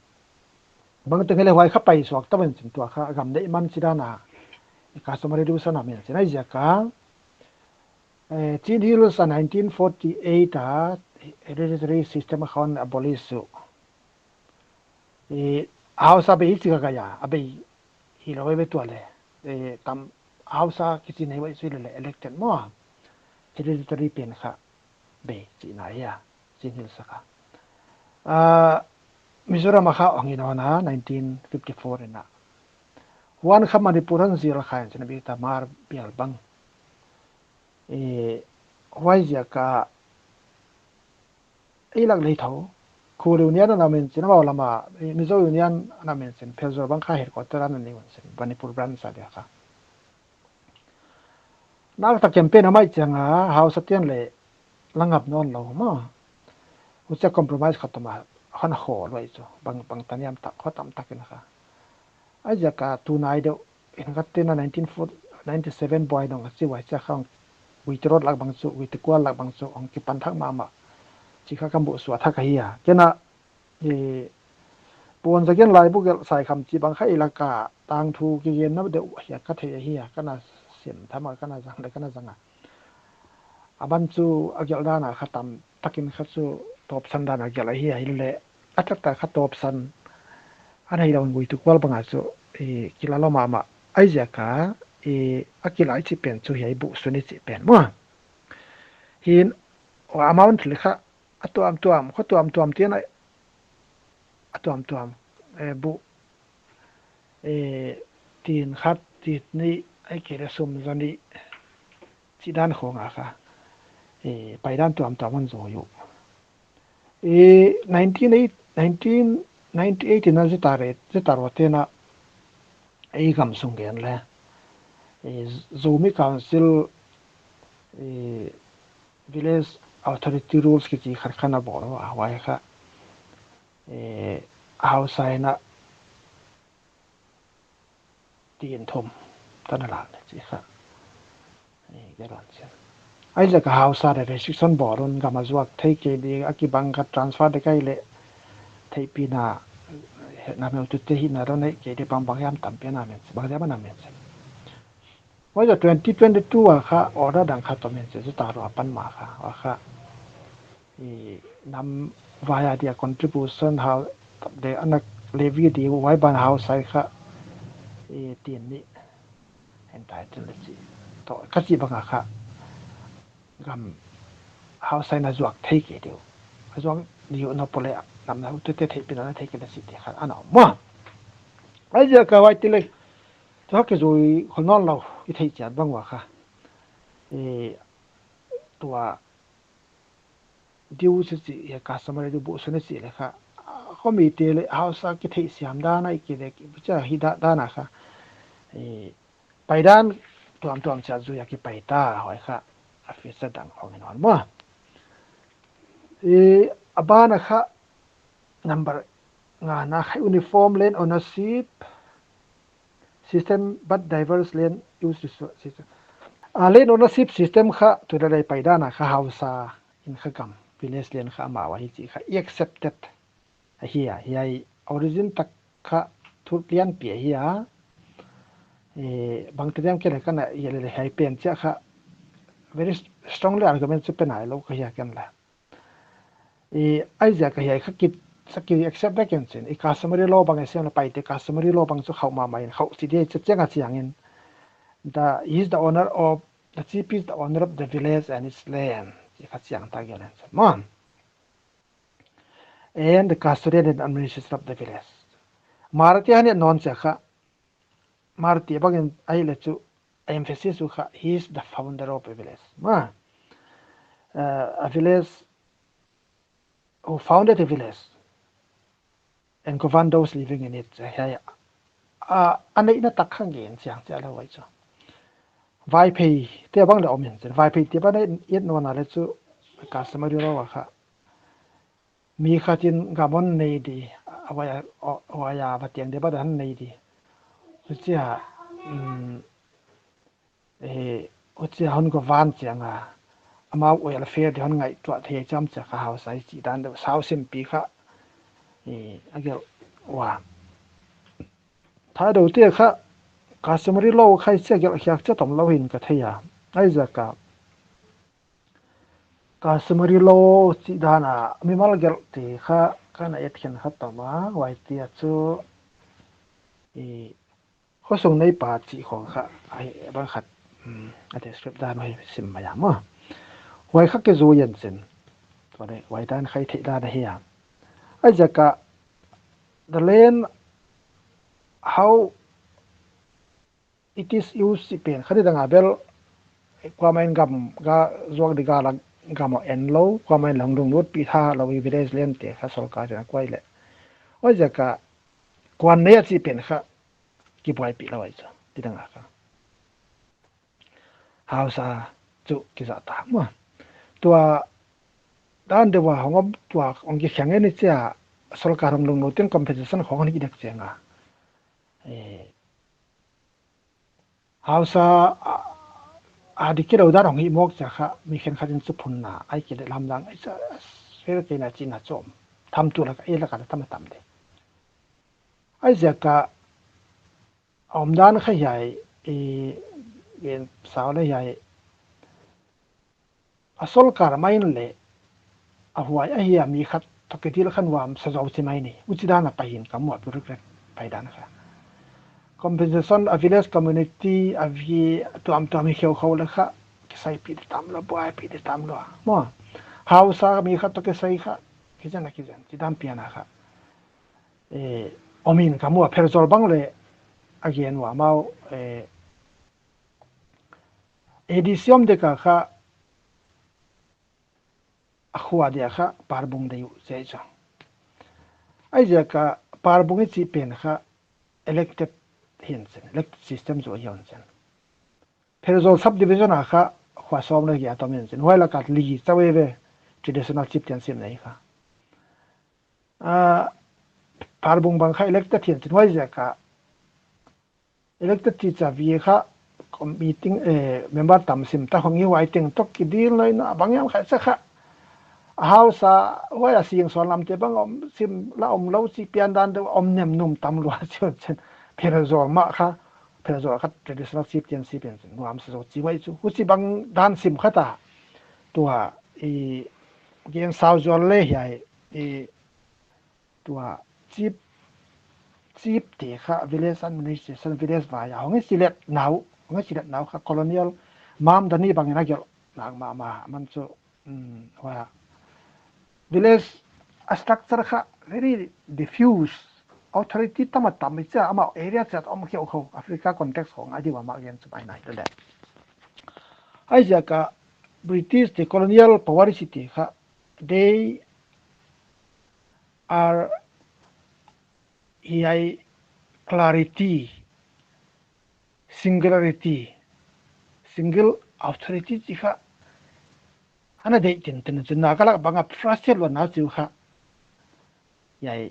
Bang teng leh huai kha pai suak ta ban chin tua kha gam neih man chi dan a. Customary dues ana men chin ai ziak a. Eh, Chin Hills a nineteen forty-eight a hereditary system a khon abolish uh. Eh, Hausa bei hi chi ka gaya, a bei hilou ve tua leh. Eh, tam Hausa kichi nei huai chu leh elected maw. Hereditary pen kha bei chihna ahi a, Chin Hills a kha. Ah, Mizoram a kha hong in a nineteen fifty-four in a. Huan kha Manipur hon zil kha in chin a bik ta Hmar bial bang. Eh, huai ziak a ei lak leh thou. Khul Union ana men chin, amau lam a, eh, Mizo Union ana men chin, Pherzawl bang kha headquarter ana nei un chin, Manipur branch a dia kha. Nak ta campaign a mai chiang a, Hausa te'n leh la ngap nawn lou maw. Huchia compromise khat tuma, hon hol huai chu, bang, bang ta niam tak, kho tam tak in kha. Huaiziak a tunai deuh in khat tena nineteen ninety-seven buai dong a chi huai chia kha Guite Road lak bang chu, Guite Kual lak bang chu hong kipan thak mahmah chih kha ka musuak thak ahi a. Kei na, eh, puan zagen laibu gelh sai kham chih bang kha i lak a tangthu kigen na deuh hiai ka thei ahi a, ka na sim tham a, ka na zang leh ka na zang a. A ban chu a gelh dan a kha tam takin kha chu tawpsan dan a gelh ahi a, hileh a taktak kha tawpsan a nei lou in Guite Kual bang a chu, eh, kila lou mahmah. Huaiziak a, eh, a kila i chih pen chu hiai buh sun i chih pen maw. Hiai amount leh kha a tuamtuam, kha tuamtuam tiang a, a tuamtuam, eh, buh, eh, tin khat, tin nih, ahihkeileh sum za nih chih dan khong a kha, eh, paidan tuamtuam hon zou uh. Eh, nineteen eight, nineteen ninety-eight in a Zeta Re, Zeta Ro tena ei gam sung gen leh, eh, Zomi Council, eh, Village Authority Rules kichi khat kha na bawl ua, huai kha, eh, hausa in a tin thum tan a lak leh chih kha, eh, ka ron chian. Huaiziak a hausa leh restriction bawl un gam a zuak thei kei di, a kibang kha transfer dek ahihleh theihpihna, eh, nam heutute hihna lou nei kei di, bangbang hiam tampi a na men, bang hiam a na men. Huai a twenty twenty-two a kha order dang kha toh men se, Zeta Ro a pan ma kha, huai kha, i, nam vai a dia contribution hau, de ana levy di huai ban hausa kha, i, tin nih entitled leh chih toh ka chih bang a kha gam hausa in a zuak thei kei di uh. A zuak di uh na pole nam heutute theihpihna na thei kei leh chih te kha ana om maw. Huaiziak a huai ti leh, tua kizui khol nawn lou, i theih chiat bang ua kha. Eh, tua due chih, eh, customary due buh sun i chih leh kha, ah, khomi te leh hausa kitheihsiam dan a i ki leh, ki chia hi da, dan a kha, eh, paidan tuamtuam chia zui a kipai ta, huai kha a feature dang khong in hon maw. Eh, a ban a kha number nga na kha uniform land ownership system but diverse land use resource system. A land ownership system kha tulai paidan a kha hausa in kha gam, village land kha amau ahi chih kha i accepted ahi a, hiai origin tak kha thu lianpi ahi a. Eh, bangte diam kei leh ka na i leh hiai pen chia kha very strongly argument chu pe nailou ka hi a ken leh. I, huaiziak a hiai kha ki, sa ki accept dek in chin. I customary law bang i siam leh Paite customary law bang chu khauh mahmah in khauh chi di chu chiang a chiang in. The, he is the owner of, the chief is the owner of the village and its land. Chih kha chiang ta gel in chin. Maw. And the custodian and administrator of the village. Marti han i et nawn chia kha, Marti bang in ahihleh chu emphasis uh kha, he is the founder of a village. Maw. Uh, a village who founded a village and govern those living in it. Hiai a, a neihna tak kha gen chiang chia lou huai chu. Vaiphei te bang leh om in chin. Vaiphei te bang i et nawn a leh chu customary law a kha mi khat in gam hon nei di, a, huai a, huai a va tiang di bang hon nei di. Huchia, um, eh, huchia hon govern chiang a, amau welfare di hon ngaihtuah thei chiam chia kha hausa i chih dan deuh sau simpi kha, eh, a gelh ua. Thadou te kha customary law kha i chia gelh khiak chia tom lou hi'n ka thei a. Huaiziak a customary law chih dan a mimal gelh te kha ka na et khen kha tom a, huai te a chu, i, khosung neipa chih khong kha, a, bang khat, um, a describe dan uh sim mai a maw. Huai kha kizui in chin. Tua leh, huai dan kha i theih dan ahi a. Huaiziak a, the land, how it is used chih pen kha nidang a bel, kuamah in gam, ga, zuak di ga la gam a en lou, kuamah in lunglut pi tha lou i village land te kha sorkar in a kuai leh. Huaiziak a, kuan nei a chih pen kha, kibuaipih lou ahi chu, nidang a kha. Hausa chu kizah ta maw. Tua dan deuh a hong om tua hong kikhen ngen i chia sorkar hong lunglut in compensation khong hon hih dek chiang a. Eh, hausa a, a dik kei lou dan hong hih mawk chia kha, mi khenkhat in chu phunna, ai kei leh lamdang, ai cha, sel kei na chihna chu om. Tham tu lak, ei lak a tam tam de. Ai ziak a, a omdan kha hiai, i, gen sau le hiai, a sorkar mah in leh, a huai ahi a mi khat toh kidil kha nuamsa zaw chi mai ni. Huchi dan a pai hi'n ka mu a, bureaucrat pai dan kha. Compensation a village community a vi tuamtuam hi kheukhou leh kha, kisaipih di tam lou, buaipih di tam lou. Maw, hausa mi khat toh kisai kha, kizen a kizen, chi dan pian a kha. Eh, om hi'n ka mu a, Pherzawl bang leh, a gen ua mau, eh, A D C om dek a kha, a khua dia kha Parbung dei uh chi chu. Ai ziak a Parbung i chih pen kha elected hi'n chin, elected system zaw hi'n chin. Pherzawl subdivision a kha khua sawm leh giat om hi'n chin. Huai lak a li chauh ve traditional chieftaincy nei kha. Ah, Parbung bang kha elected hi'n chin, huai ziak a elected teacher vi kha meeting, eh, member tam sim ta hong hi, huai teng toh kidil nai na bang hiam kha cha kha. A hausa huai a sing suan lam te bang om sim la om lou chi pian dan deuh om nem num tam lua chi chin. Pherzawl mah kha, Pherzawl kha traditional chieftaincy pen chin, nuamsa zaw chi mai chu. Huchi bang dan sim kha ta. Tua i gen sau zual le hiai, i tua chief, chief te kha village administration, village vai a hong i select nau, hong i select nau kha colonial Mamdani bang in a gelh nak mahmah, man chu, um, huai a village a structure kha very diffuse, authority tam a tam i chia, amau area chiat om kheukhou, Africa context khong a di mahmah gen chu mai nai lele. Ai ziak a British te colonial power i chih te kha, they are hiai clarity, singularity, single authority chi kha ana deih tintin chu, na ka lak bang a frustrate lua nau chu kha. Hiai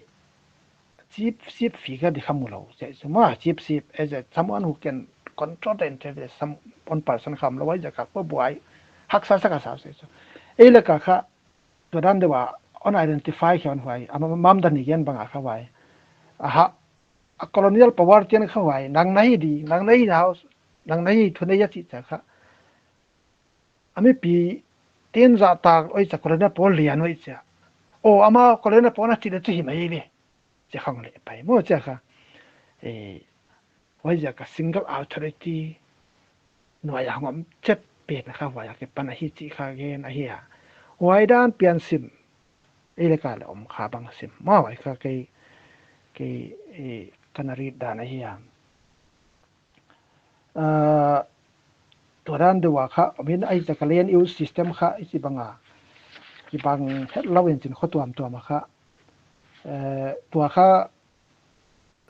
chief, chief figure di kha mu lou chi chu maw, chief, chief as a someone who can control the interest of some one person kha om lou, huai ziak a kha buai haksa sa ka sa chi chu. Ei lak a kha tua dan deuh a hon identify khe hon huai, a Mamdani gen bang a kha huai. Aha, a colonial power te'n kha huai, nang na hi di, nang na hi na house, nang na hi thunei a chih cha kha. A mipi te'n zahtak oi cha colonial power lian oi cha. O, amau colonial power na chih leh chu hi mai ve. Chi khong leh pai maw chia kha. Eh, huai ziak a single authority nuai a hong om chet pen kha huai a kipan ahi chih kha gen ahi a. Huai dan pian sim, ei lak a leh om kha bang sim. Maw, huai kha kei, kei, eh, ka na rit dan ahi a. Ah, tua dan deuh a kha, I mean, ai ziak a land use system kha, i chih bang a, kibang het lou in chin kho tuamtuam a kha. Eh, tua kha,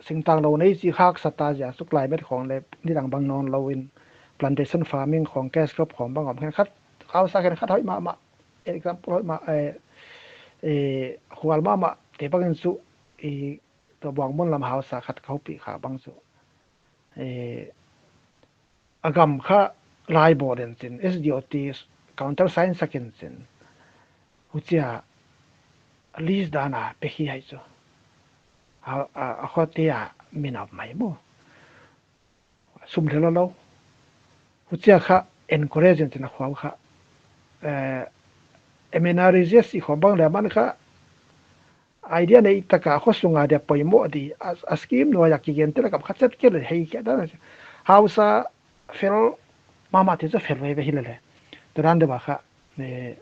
singtang lou nei chih haksa ta ziak chu climate khong leh nidang bang nawn lou in plantation farming khong, cash crop khong bang om khenkhat, hausa khenkhat hoih mahmah, example hoih mah, eh, eh, hual mahmah te bang in chu, i tua Buangmun lam hausa khat ka hupih kha bang chu. Eh, a gam kha lai bawl in chin, S D O T counter sign sak in chin. Huchia lease dan a pe hi hai chu. A, a, a khuate a min a om mai maw. Sum lel lou. Huchia kha encourage in chin a khua kha. Eh, M N R E G S i khong bang leh man kha idea nei tak a khosunga dia poimoh di, a, a scheme nuai a kigen te lak a kha chet kei leh hei kei dan. Hausa fel mahmah te chu fel veve hi lele. Tua dan deuh a kha, eh,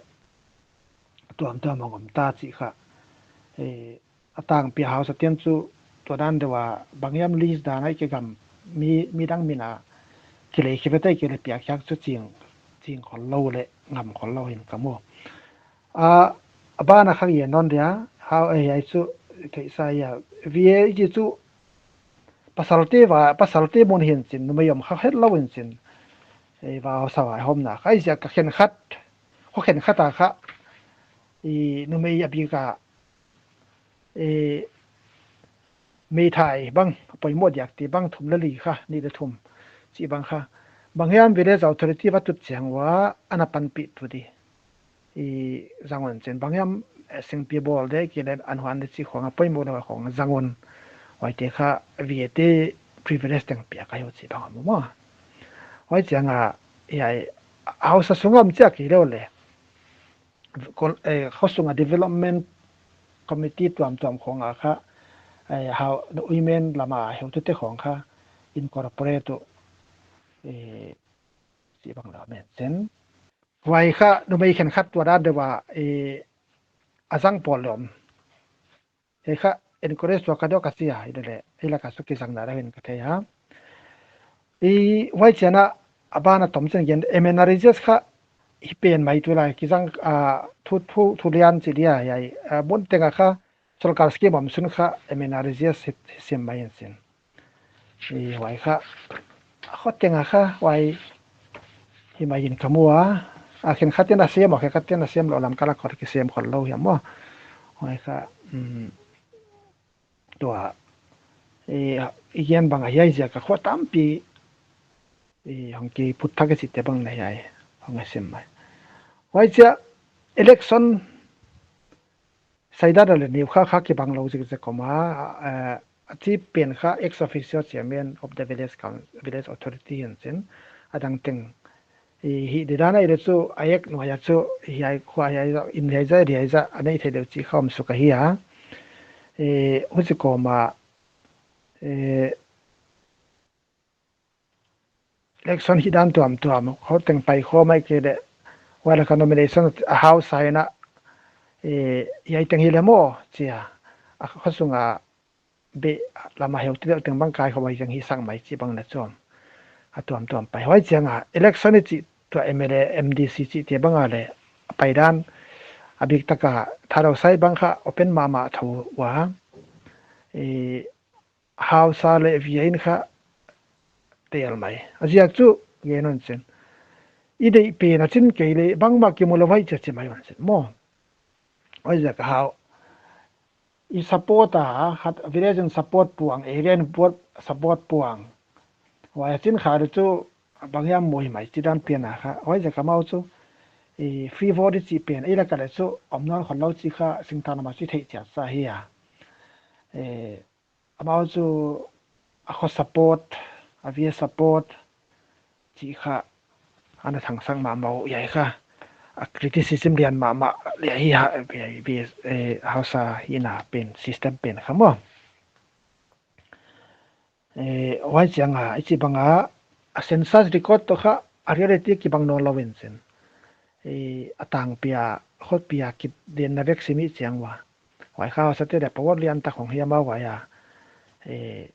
tuamtuam a om ta chih kha. Eh, a tangpi hausa te'n chu tua dan deuh a bang hiam lease dan a i kigam mi, midang min a kilei khe ve tai kei leh piak khiak chu ching, ching khol lou leh ngam khol lou hi'n ka mu. A, a ban a kha gen nawn dia, hau, eh, ai chu, kei sa ia, V A i chih chu, pasalte va, pasalte mun hi'n chin, numei om kha het lou in chin. Eh, va sa va hom na, kha i ziak a khenkhat, kho khenkhat a kha, i numei a bik a, eh, meithai bang poimoh diak chih bang thum leh li kha, nih leh thum chih bang kha, banghiam village authority va tut chiang ua ana panpih tu di. I zang un chin banghiam, eh, singpi bawl di, ki leh an huan di chih khong a poimoh lou khong zang un. Huaite kha V A te privilege teng piak ahi uh chih bang a mu maw. Huai chiang a, hiai, hausa sung a om chiang kei lou leh, kol-, eh, khosung a development committee tuamtuam khong a kha, eh, hau, women lam a heutute khong kha incorporate uh, eh, chih bang la men chin. Huai kha numei khenkhat tua dan deuh a, eh, a zang pawl leh om. Hiai kha encourage tuak ka deuh ka chi a, hi leh, hi lak a chu kizang na deuh in ka thei a. I huai chiang a, a ban a tom chin gen M N R E G S kha hi pen mai tulai kizang, ah, thu, thu, thu lian chi dia, hiai, ah, mun teng a kha, sorkar scheme om sun kha M N R E G S hi, hi sem mai in chin. I huai kha, a khot teng a kha, huai hi mai in ka mu a. A khenkhat in a sem, a khenkhat in a sem lou lam kal a khot kisem khol lou hiam maw. Huai kha, um, tua, i, i gen bang a hiai ziak a khua tampi, i hong kiphut thak i chihte bang na hiai, hong a sem mai. Huai chiang, election, Saidan a leh niu kha kha kibang lou zikzik om a, eh, a chi pen kha ex officio chairman of the village coun-, village authority in chin, a dang teng. I hi di dan a i leh chu a ek nuai a chu hiai khua hiai za, in hiai za, hiai za, a nei thei deuh chih kha om suk ahi a. Eh, huchi kawm a, eh, election hi dan tuamtuam, khoteng pai khawm mai kei leh, huai lak a nomination a hausa in a, eh, hiai teng hi leh maw, chi a, a khosung a beh lam a heutute teng bang kai khawm a hiai teng hi sak mai chih bang na chom. A tuamtuam pai. Huai chiang a, election i chih tua M L A, M D C chihte bang a leh, a pai dan, a bik tak a, Thadou side bang kha open mahmah thou ua. Eh, hausa leh V A in kha tel mai. A ziak chu gen un chin. I deih pen a chin kei leh bangmah kimu lou huai chia chi mai un chin maw. Huai ziak a hau. I support a, hat village in support puang, area in support, support puang. Huai a chin kha leh chu banghiam mu hi mai chi dan pen a kha. Huai ziak a amau chu, i free vote i chih pen, i lak a leh chu om nawn khol lou chih kha singtang a mah chu theih chiat sa hi a. Eh, amau chu a kho support, a V A support, chih kha ana thangsak mahmah uh hiai kha. A criticism lian mahmah leh hi a, V A, V A, eh, hausa hihna pen, system pen kha maw. Eh, huai chiang a, i chih bang a, a census record toh kha, a reality kibang nawn lou in chin. Eh, a tangpi a, khotpi a kidenna vek sim i chiang ua. Huai kha hausate leh power lian tak hong hiam a huai a. Eh,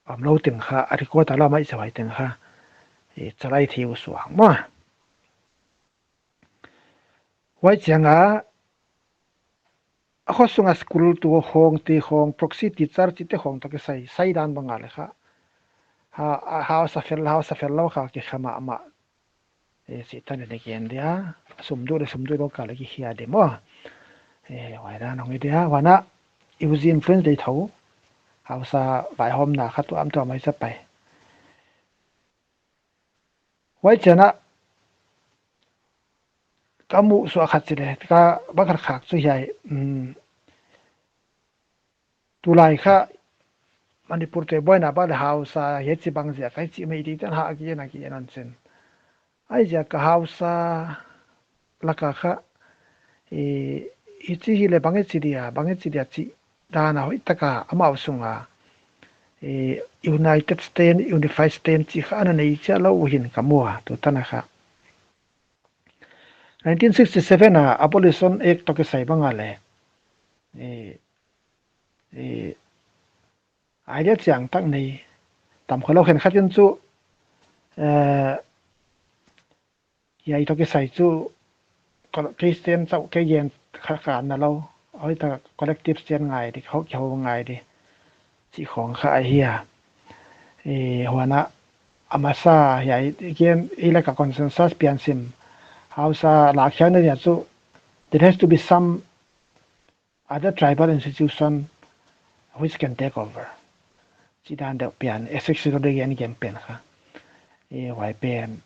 om lou teng kha, a record a lam a i sa huai teng kha. Eh, chalai thei uh suang maw. Huai chiang a, a khosung a school tu khong, ti khong, proxy teacher chihte khong toh kisai, saidan bang a leh kha. Ha, a hausa fel, hausa fel lou kha kikha mahmah. Eh, chih tan in i gen dia, sum duh leh sum duh lou kal a kikhia di maw. Eh, huai dan hong hi dia, huan a, U G influence deih thou. Hausa vaihawmna kha tuamtuam mai sa pai. Huai chiang a, ka muh suah khat chi leh, ka bang khat khak chu hiai, um, tulai kha Manipur te buaina bang leh hausa, hiai chih bang ziak, hiai chih mai di tan ha a gen a gen un chin. Huai ziak a hausa lak a kha, i, i chih hi leh bang i chi dia, bang i chi dia chih dan a hoih tak a amau sung a, eh, united stand, unified stand chih kha ana nei chiat lou uh hi'n ka mu a, tu tan a kha. Nineteen sixty-seven a Abolition Act toh kisai bang a leh, eh, eh, idea chiang tak nei, tam khol lou khenkhat in chu, eh, hiai toh kisai chu, col-, kei stand chauh kei gen kha kha na lou, hoih tak collective stand ngai di, hou, hou ngai di, chih khong kha ahi a. Eh, huan a, a masa hiai, gen, i lak a consensus pian sim, hausa lakkhiakna dia chu, there has to be some other tribal institution which can take over. chi dan deuh pian, ethics lo de gen gen pen kha. E, huai pen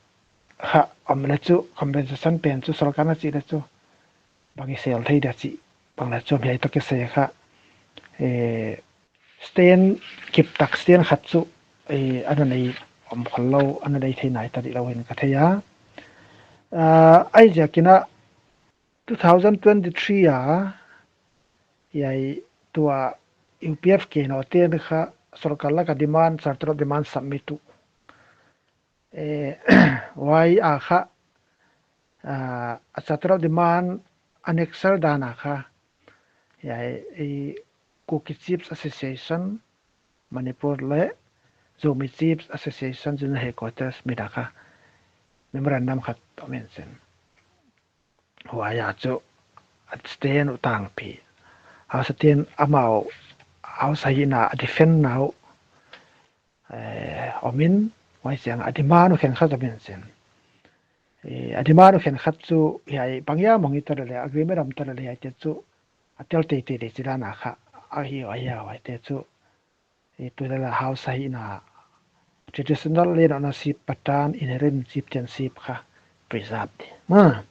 kha om le chu, compensation pen chu sorkar na chih le chu bang i sel thei dia chih bang le chu hiai toh kisai kha. E, stand kip tak stand khat chu, e, ana nei om khol lou, ana nei thei nai ta di lou in ka thei a. Ah, huaiziakin a two thousand twenty-three a, hiai tua U P F K no ten kha sorkar lak a demand, charter of demand submit uh. E, huai a kha, ah, a charter of demand annexer dan a kha, hiai, e, Kuki Chiefs Association, Manipur le Zomi Chiefs Association General Headquarters mit a kha memorandum khat om in chin. Huai a chu a stand uh tangpi, hausa ten amau hausa hihna a defend na uh, eh, om in, huai chiang a demand uh khenkhat om in chin. Eh, a demand uh khenkhat chu hiai bang hiam hong hi ta leh, agreement om ta leh, hiaite chu a tel teitei di chi dan a kha, a hi, a hi, huaite chu, eh, tulel a hausa hihna, traditional land ownership, Patan, inherent chieftainship kha preserve di. Ma.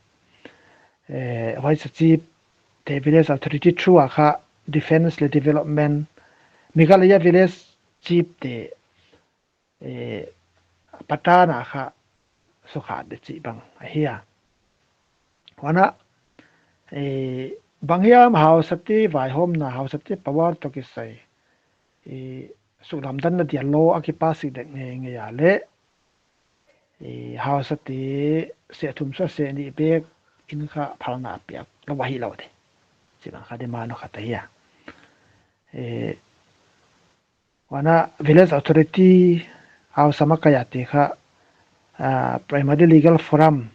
Eh, huai sa chief te village authority through a kha defense le development, Meghalaya village chief te, eh, Patan a kha sukha di chih bang ahi a. Huan a, eh, bang hiam hausa te vaihawmna, hausa te power toh kisai, eh, suklamdanna dia law a kipass dek ngeingei a leh, eh, hausa te seh thum sua seh nih bek in kha phalna a piak lou ahi lou di. Chih bang kha demand uh khat ahi a. Eh, huan a village authority hausa makai a te kha, ah, primary legal forum,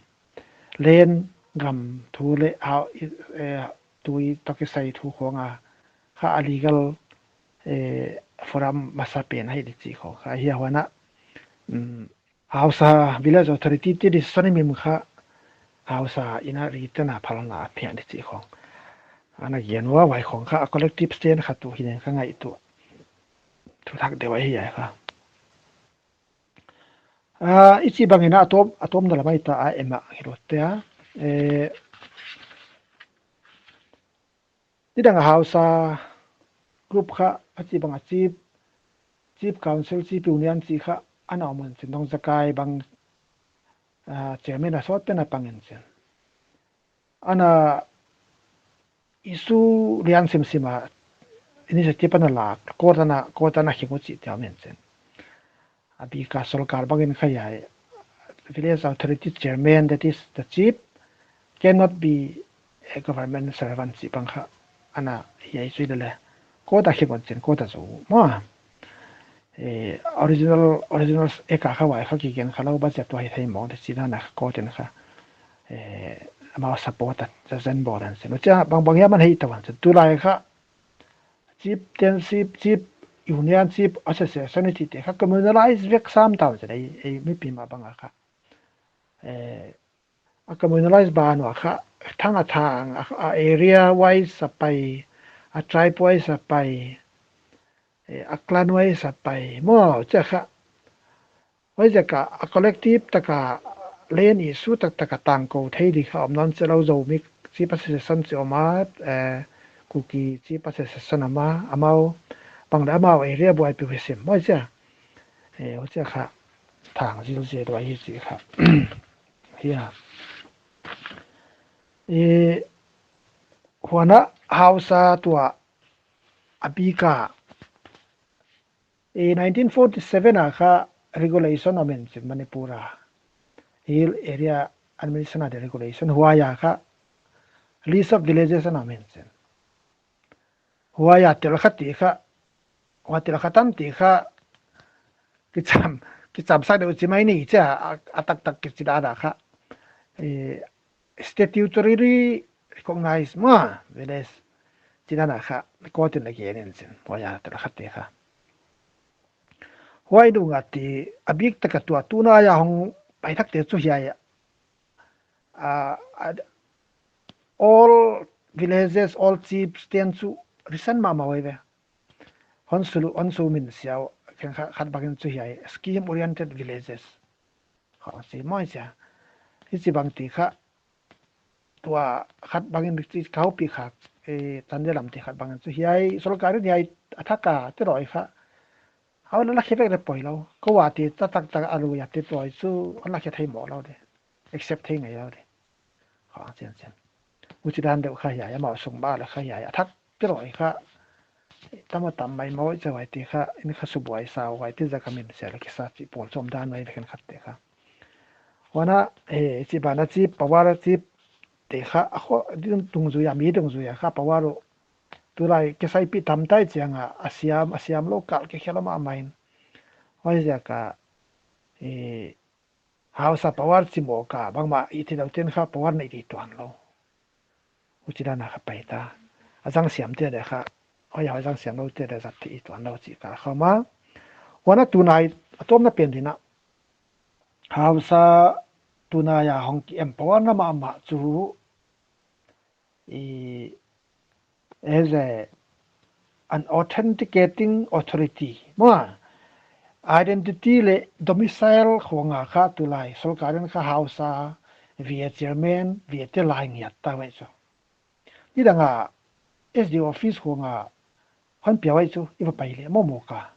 land gam thu le hau, eh, tui toh kisai thu khong a kha a legal, eh, forum masa pen ahi di chih khong kha ahi a. Huan a, um, hausa village authority te decision i mim kha hausa in a written a phalna a piak di chih khong ana gen ua, huai khong kha a collective stand khat uh hi nen ka ngaihtuah. Thu thak deuh ahi a kha. Ah, i chih bangin a tawp, a tawpna lam ahi ta a, em a, hi lou te a. Eh, nidang a hausa group kha, a chih bang a chief, chief council, chief union chih kha ana om in chin, Nongzakai bang, ah, chairman a sawt pen a pang in chin. Ana issue lian simsim a initiative ana la, court ana, court ana khing uh chih te om in chin. A bik a sorkar bangin kha hiai village authority chairman, that is the chief, cannot be a government servant chih bang kha ana hiai chu lele. Court a khing uh chin, court a zou maw. Eh, original, original act a kha huai kha kigen kha lou, budget tua hi thei mawng di chih dan a kha court in kha, eh, amau support a, za zen bawl in chin. Huchia bang bang hiam ana hih ta uh in chin. Tulai kha chieftainship, chief union, chief association i chih te kha communalize vek sam ta uh in chin, ei, ei mipi mah bang a kha. Eh, a communalize ban ua kha, thang a thang, a, a area wise a pai, a tribe wise a pai, eh, a clan wise a pai maw, chia kha. Huaiziak a, a collective tak a land issue taktak a tangkou thei di kha om nawn chelou. Zomi Chief Association chih om a, eh, Kuki Chief Association om a, amau, bang leh amau area buaipih uh hi sim maw chia. Eh, huchia kha thang zilzel uh ahi chih kha. Hia. Eh, huan a hausa tua a bik a, eh, nineteen forty-seven a kha regulation om in chin Manipur a. Hill Area Administration a di regulation, huai a kha list of villages ana om in chin. Huai a tel kha ti kha, huai tel kha tam ti kha, kicham, kicham sak deuh chi mai ni chia, a, a taktak kichi dan a kha. Eh, statutorily recognized maw, village chi dan a kha, court in a gen in chin, huai a tel kha ti kha. Huai dung a ti, a bik tak a tua, tunai a hong pai thak te chu hiai a, ah, ah, all villages, all chiefs ten chu resign mahmah uh ahi ve. Hon Su, Hon Su Min Siau, khenkhat bangin chu hiai scheme oriented villages khong chi maw chia. Hichibang ti kha tua khat bangin chi ka houpi kha, eh, Chandel lam ti khat bangin chu hiai sorkar in hiai a thak a te roi kha a hon la khe vek leh poi lou. Kou a ti taktak a lui a te tuai chu hon la khe thei maw lou de. Accept thei ngei lou de. Kha chian chian. Huchi dan deuh kha hiai, amau sung ba leh kha hiai a thak te roi kha tam a tam mai maw, i chawai te kha in kha subuai sa uai te za ka min sia leh kisa chi pawl chom dan mai khenkhat te kha. Huan a, eh, chi bana chi power chi te kha a kho ding dungzui a, mi dungzui a kha power uh tulai kisai pi tam tai chiang a, a siam, a siam lou kal ke khel om a main. Huaiziak a, eh, hausa power chi maw ka bangmah i ti lou ten kha power nei di tuan lou. Huchi dan a kha pai ta. A zang siam te de kha, hoi hoi zang siam lou te de zat thei tuan lou chi ka kha ma. Huan a tunai, a tawmna pen ding a, hausa tunai a hong ki empower na mahmah chu i, as a, an authenticating authority maw, identity leh domicile khong a kha tulai sorkar in kha hausa, V A chairman, V A te lai ngiat ta uai chu. Nidang a S D O office khong a hon pia uai chu i va pai leh maw maw ka.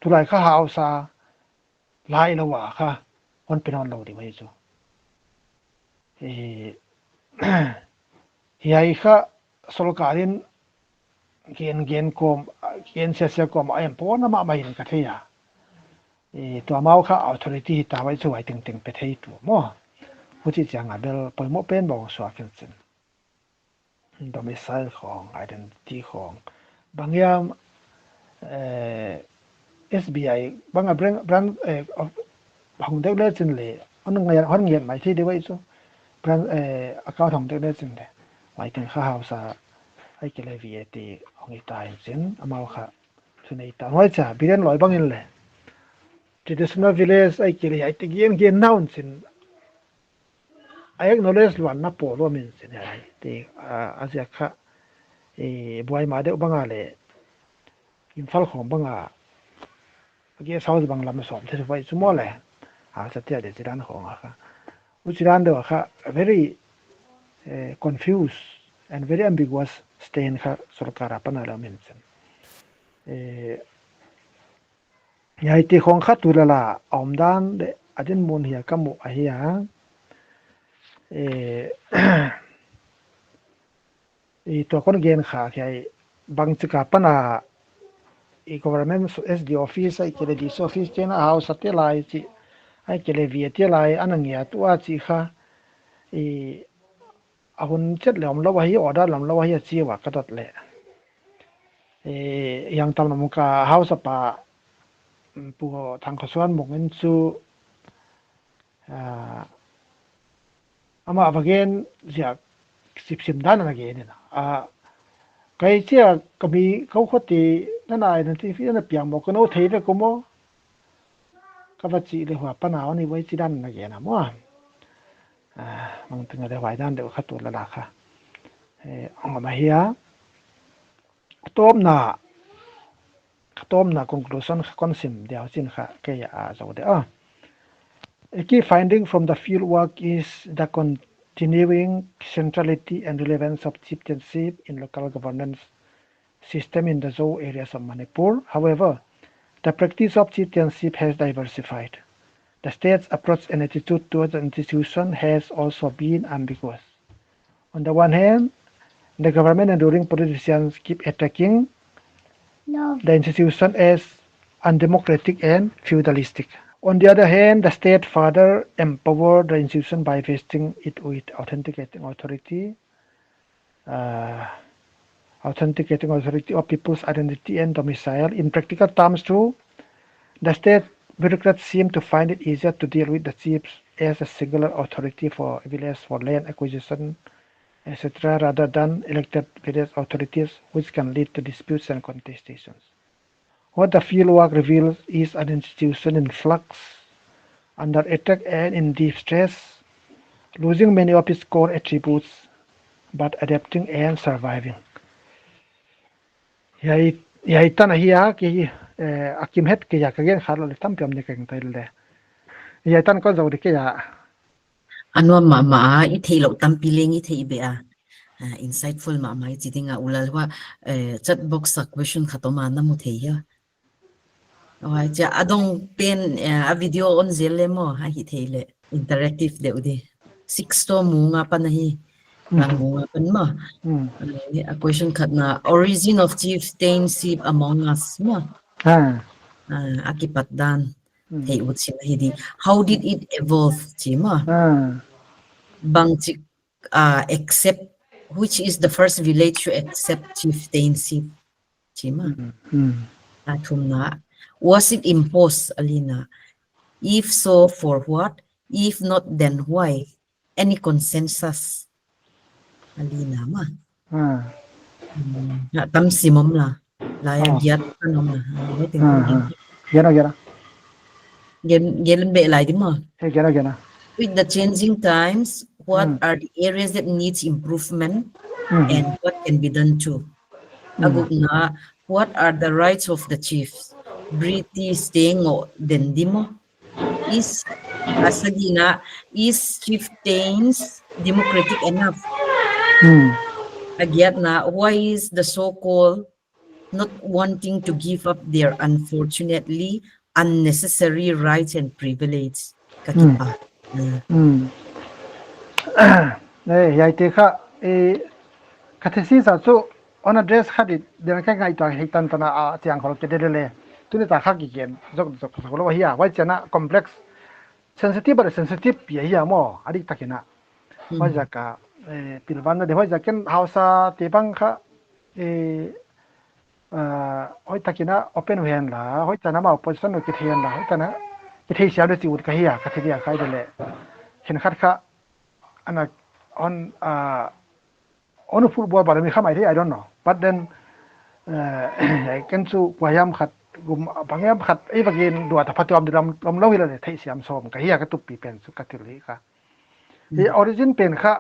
Tulai kha hausa lai lou a kha hon pe nawn lou ding uai chu. Eh, hiai kha sorkar in gen gen kawm, gen sia sia kawm a empower na mahmah in ka thei a. Eh, tua amau kha authority hi ta uai chu uai tengteng pe thei tu maw. Huchi chiang a bel poimoh pen bang suak in chin. Domicile khong, identity khong. Bang hiam, eh, S B I, bang a branch, branch, eh, of, hong dek le chin leh, hon ngiat, hon ngiat mai thei deuh uai chu. Branch, eh, account hong dek le chin leh. Uai teng kha hausa, ahihkeileh V A te hong hi ta in chin, amau kha. Chu nei ta. Huai chia, Biren Loi bangin leh. Traditional village ahihkeileh, hiai te gen gen na un chin. A acknowledge luanna pawl lua min chin hiai. Te, a, a ziak kha, eh, buai ma deuh bang a leh, Imphal khong bang a, a guest house bang lam sawm thei uai chu maw leh. A sa tia de chidan khong a kha. Huchi dan deuh a kha, very, eh, confused and very ambiguous stand kha sorkar apan a leh min chin. Eh, hiai te khong kha tulala a om dan leh a dinmun hi a ka mu ahi a. Eh, i tua kon gen kha hiai bangchik apan a i government S D office ahihkeileh D C office chiang a hausa te lai chi ahihkeileh V A te lai ana ngiat ua chi kha i a hun chet leh om lou ahi, order lou om lou ahi a chi ua ka dot leh. Eh, hiang tam lam ka hausa pa, mm, Pu Thangkhosonmung in chu, ah, amah va gen ziak sipsim dan ana gen in a. Ah, kei chia ka mi kou khoti na nai na ti fi na piang maw ka nou thei ve ko maw. Ka va chi leh hua pan a ni uai chidan na gen a maw. Ah, mang teng leh huai dan deuh kha tulala kha. Eh, ong ma hia. Tawpna, tawpna conclusion kha kon sim diau chin kha kei a zou de a. A key finding from the field work is the continuing centrality and relevance of chieftainship in local governance system in the Zou areas of Manipur. However, the practice of chieftainship has diversified. The state's approach and attitude towards the institution has also been ambiguous. On the one hand, the government and ruling politicians keep attacking the institution as undemocratic and feudalistic. On the other hand, the state further empowered the institution by vesting it with authenticating authority, uh, authenticating authority of people's identity and domicile. In practical terms, too, the state bureaucrats seem to find it easier to deal with the chiefs as a singular authority for village, for land acquisition, et cetera, rather than elected village authorities, which can lead to disputes and contestations. What the field work reveals is an institution in flux, under attack and in distress, losing many of its core attributes, but adapting and surviving. Hiai, hiai tan ahi a, kei eh, a kim het kei a, ka gen kha lou leh tampi om ni keng tai leh. Hiai tan kon zou di kei a. A nuam mahmah a, i theihlouh tampi leng i theih beh a. Ah, insightful mahmah i chi ding a, ulal hua, eh, chat box a question khat om a na mu thei hia. Huai chia a dong pen, eh, a video on zel leh maw, a hi thei leh. Interactive deuh di. Six to mu nga pan ahi. Rang mu nga pan maw. Hmm. Eh, a question khat na, origin of chieftainship among us maw. Ah. Ah, a kipat dan. Hmm. Thei ut sim ahi di. How did it evolve, chi maw? Ah. Bangchik, ah, accept, which is the first village to accept chieftainship, chi maw? Hmm, hmm. A thumna, was it imposed, a lina? If so, for what? If not, then why? Any consensus, a lina maw? Ah. Hmm, a tam sim om la. Lai a Ah. giat pan om la. Ah, waiting Ah, for ah. Gen a, gen a. Gen, gen beh lai di maw. Eh, gen a, gen a. With the changing times, what Hmm. are the areas that needs improvement Hmm. and what can be done to? Hmm. A gukna, what are the rights of the chiefs? British te ngoh den di maw? Is, a sagihna, is chieftains democratic enough? Hmm. A giatna, why is the so-called not wanting to give up their unfortunately unnecessary rights and privilege? Ka Hmm. kipak. Hmm. Hmm. Eh, hiaite kha, eh, ka thesis a chu on address khat i den ka ngaihtuah hi tan tan a, a chiang khol ke de de leh. Tuni ta kha kigen zok zok zok lou hi a, huai chiang a complex, sensitive bel sensitive pi hi a maw, a dik takin a. Hmm. Huaiziak a, eh, pilvan na de huaiziak ken Hausa te bang kha, eh, ah, hoihtakin a open uh hen la, hoihtak a amau position uh kithei hen la, hoihtak a kithei siam di chi ut ka hi a, ka thei dia ka hi de leh. Khenkhat kha, ana, on, ah, on football ba mi kha mai thei, I don't know. But then, eh, ken chu kua hiam khat, gum, bang hiam khat, ei va gen dua ta phatuam di lam, lam lou hi leh thei siam sawm ka hi a, ka tup pi pen chu ka thil hi kha. Hmm. I origin pen kha,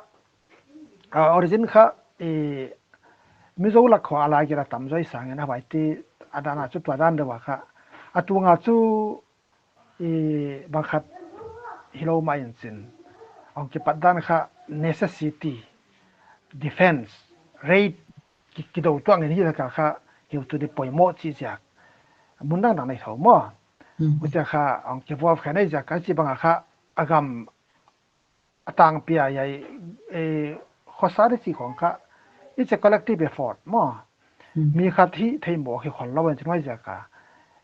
ah, origin kha, i Mizo lak khua a lai kira tam zaw i sang in a huai ti a dan a chu tua dan deuh a kha. A tunga chu i bang khat hilou mah in chin. Hong kipat dan kha necessity, defense, raid, ki, kidou tuang in hi laka kha hiu tu di poimoh chi ziak. Mun dang dang nei thou maw. Hmm. Huchia kha hong kivual kha nei ziak ka chi bang a kha a gam a tangpi a hiai, eh, khosa di chi khong kha, it's a collective effort maw. Hmm. Mi khat hih theih mawk hi khol lou in chin huaiziak a.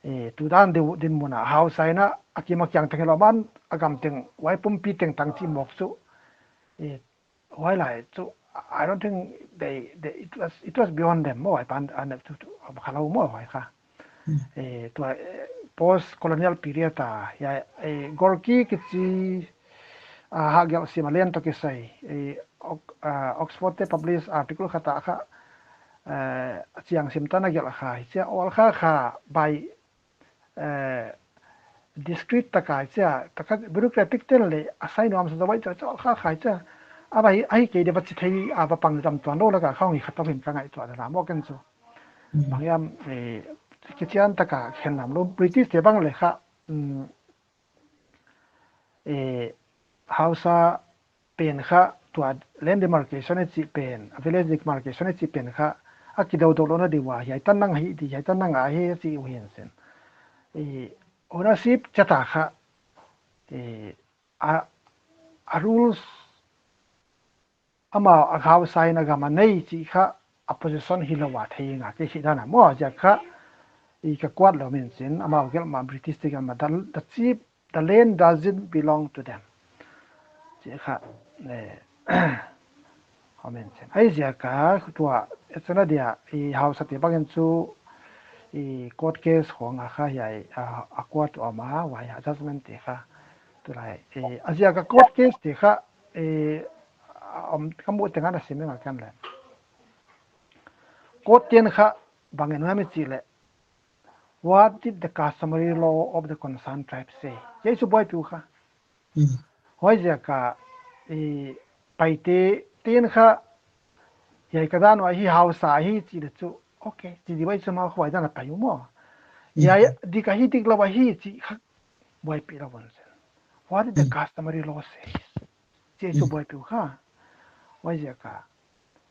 Eh, tu dan deuh dinmun a Hausa in a, a kim a kiang teng hilou man, a gam teng, huai pumpi teng tang chi mawk chu. Eh, huai lai chu, I don't think they, they, it was, it was beyond them maw, huai pan, an, tu, tu, kha lou maw, huai kha. Hmm. Eh, tua, eh, post colonial period a, hiai, eh, Gorky kichi, ah, hahgelh sim a lian toh kisai, eh, Ox-, ah, Oxford te publish article khat a kha, eh, a chiang sim tan a gelh kha, hichia awl kha kha by, eh, discreet taka hichia, taka bureaucratic ten leh a sai nuam sa zaw bai chu, chu awl kha kha hichia, a bai, ahi kei di va chi thei, a va pang zam tuan lou laka kha hong hi kha tou hi'n ka ngaihtuah dan a maw ken chu. Hmm. Bang hiam, eh, kichian taka khen nam lou, British te bang leh kha, mm, eh, Hausa pen kha tua land demarcation i chih pen, village demarcation i chih pen kha, a kidou dou lou na di ua, hiai tan nang hi di, hiai tan nang a hi chi uh hi'n chin. Eh, ownership chata kha, eh, a, a rules amau a Hausa in a gam a nei chih kha a position hilou a thei nga kei si dan a maw ziak kha i ka kuat lou min chin amau gelh ma British te gelh ma the, the chief, the land doesn't belong to them. Chih kha, eh, comment chin. Huaiziak a tua, e chana dia, i Hausa te bangin chu, i court case khong a kha hiai, a, a court om a, huai a judgment te kha. Tulai, eh, a ziak a court case te kha, eh, a om ka mu teng a na sim ing a kan leh. Court ten kha bang en ngam i chih leh. What did the customary law of the concerned tribe say? Hiai chu buaipih uh kha. Hmm. Huaiziak a, eh, Paite ten kha, hiai ka dan uh ahi Hausa hi chih leh chu, okay, chi di bai chu amau kha huai dan a pai uh maw. Ya, ya, dik ahi, dik lou ahi chih kha buaipih lou un zen. What is the customary law says? Chih chu buaipih uh kha. Huaiziak a,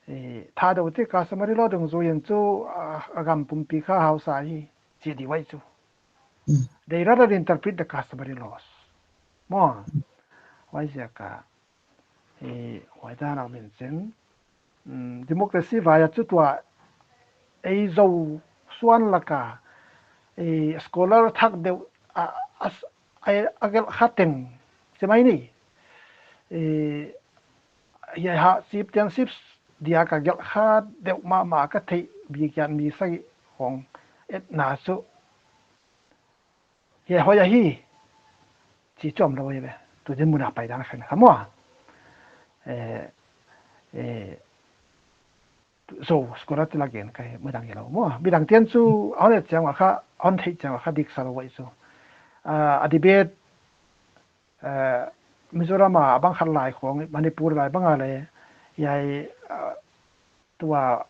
eh, Thadou te customary law dungzui in chu, ah, a gam pumpi kha hausa hi, chi di huai chu. They rather interpret the customary laws. Maw, huaiziak a, eh, huai dan a min chen, mm, democracy vai a chu tua ei Zo suan laka, eh, scholar thak deuh a, a, a, a gelh kha teng chi mai ni. Eh, hiai ha chieftainship dia ka gelh kha deuh mahmah ka theih bik hian mi sagih khong etna chu hiai hoih ahi chi chu om lou hi ve. Tu dinmun a pai dan khen kha maw. Eh, eh, Zo scholar te lak gen ka hi midang hi lou maw. Midang te'n chu a hon et chiang ua kha, a hon theih chiang ua kha dik sa lou huai chu. Ah, a debate, eh, Mizoram a bang khat lai khong, Manipur lai bang a le, hiai, ah, tua,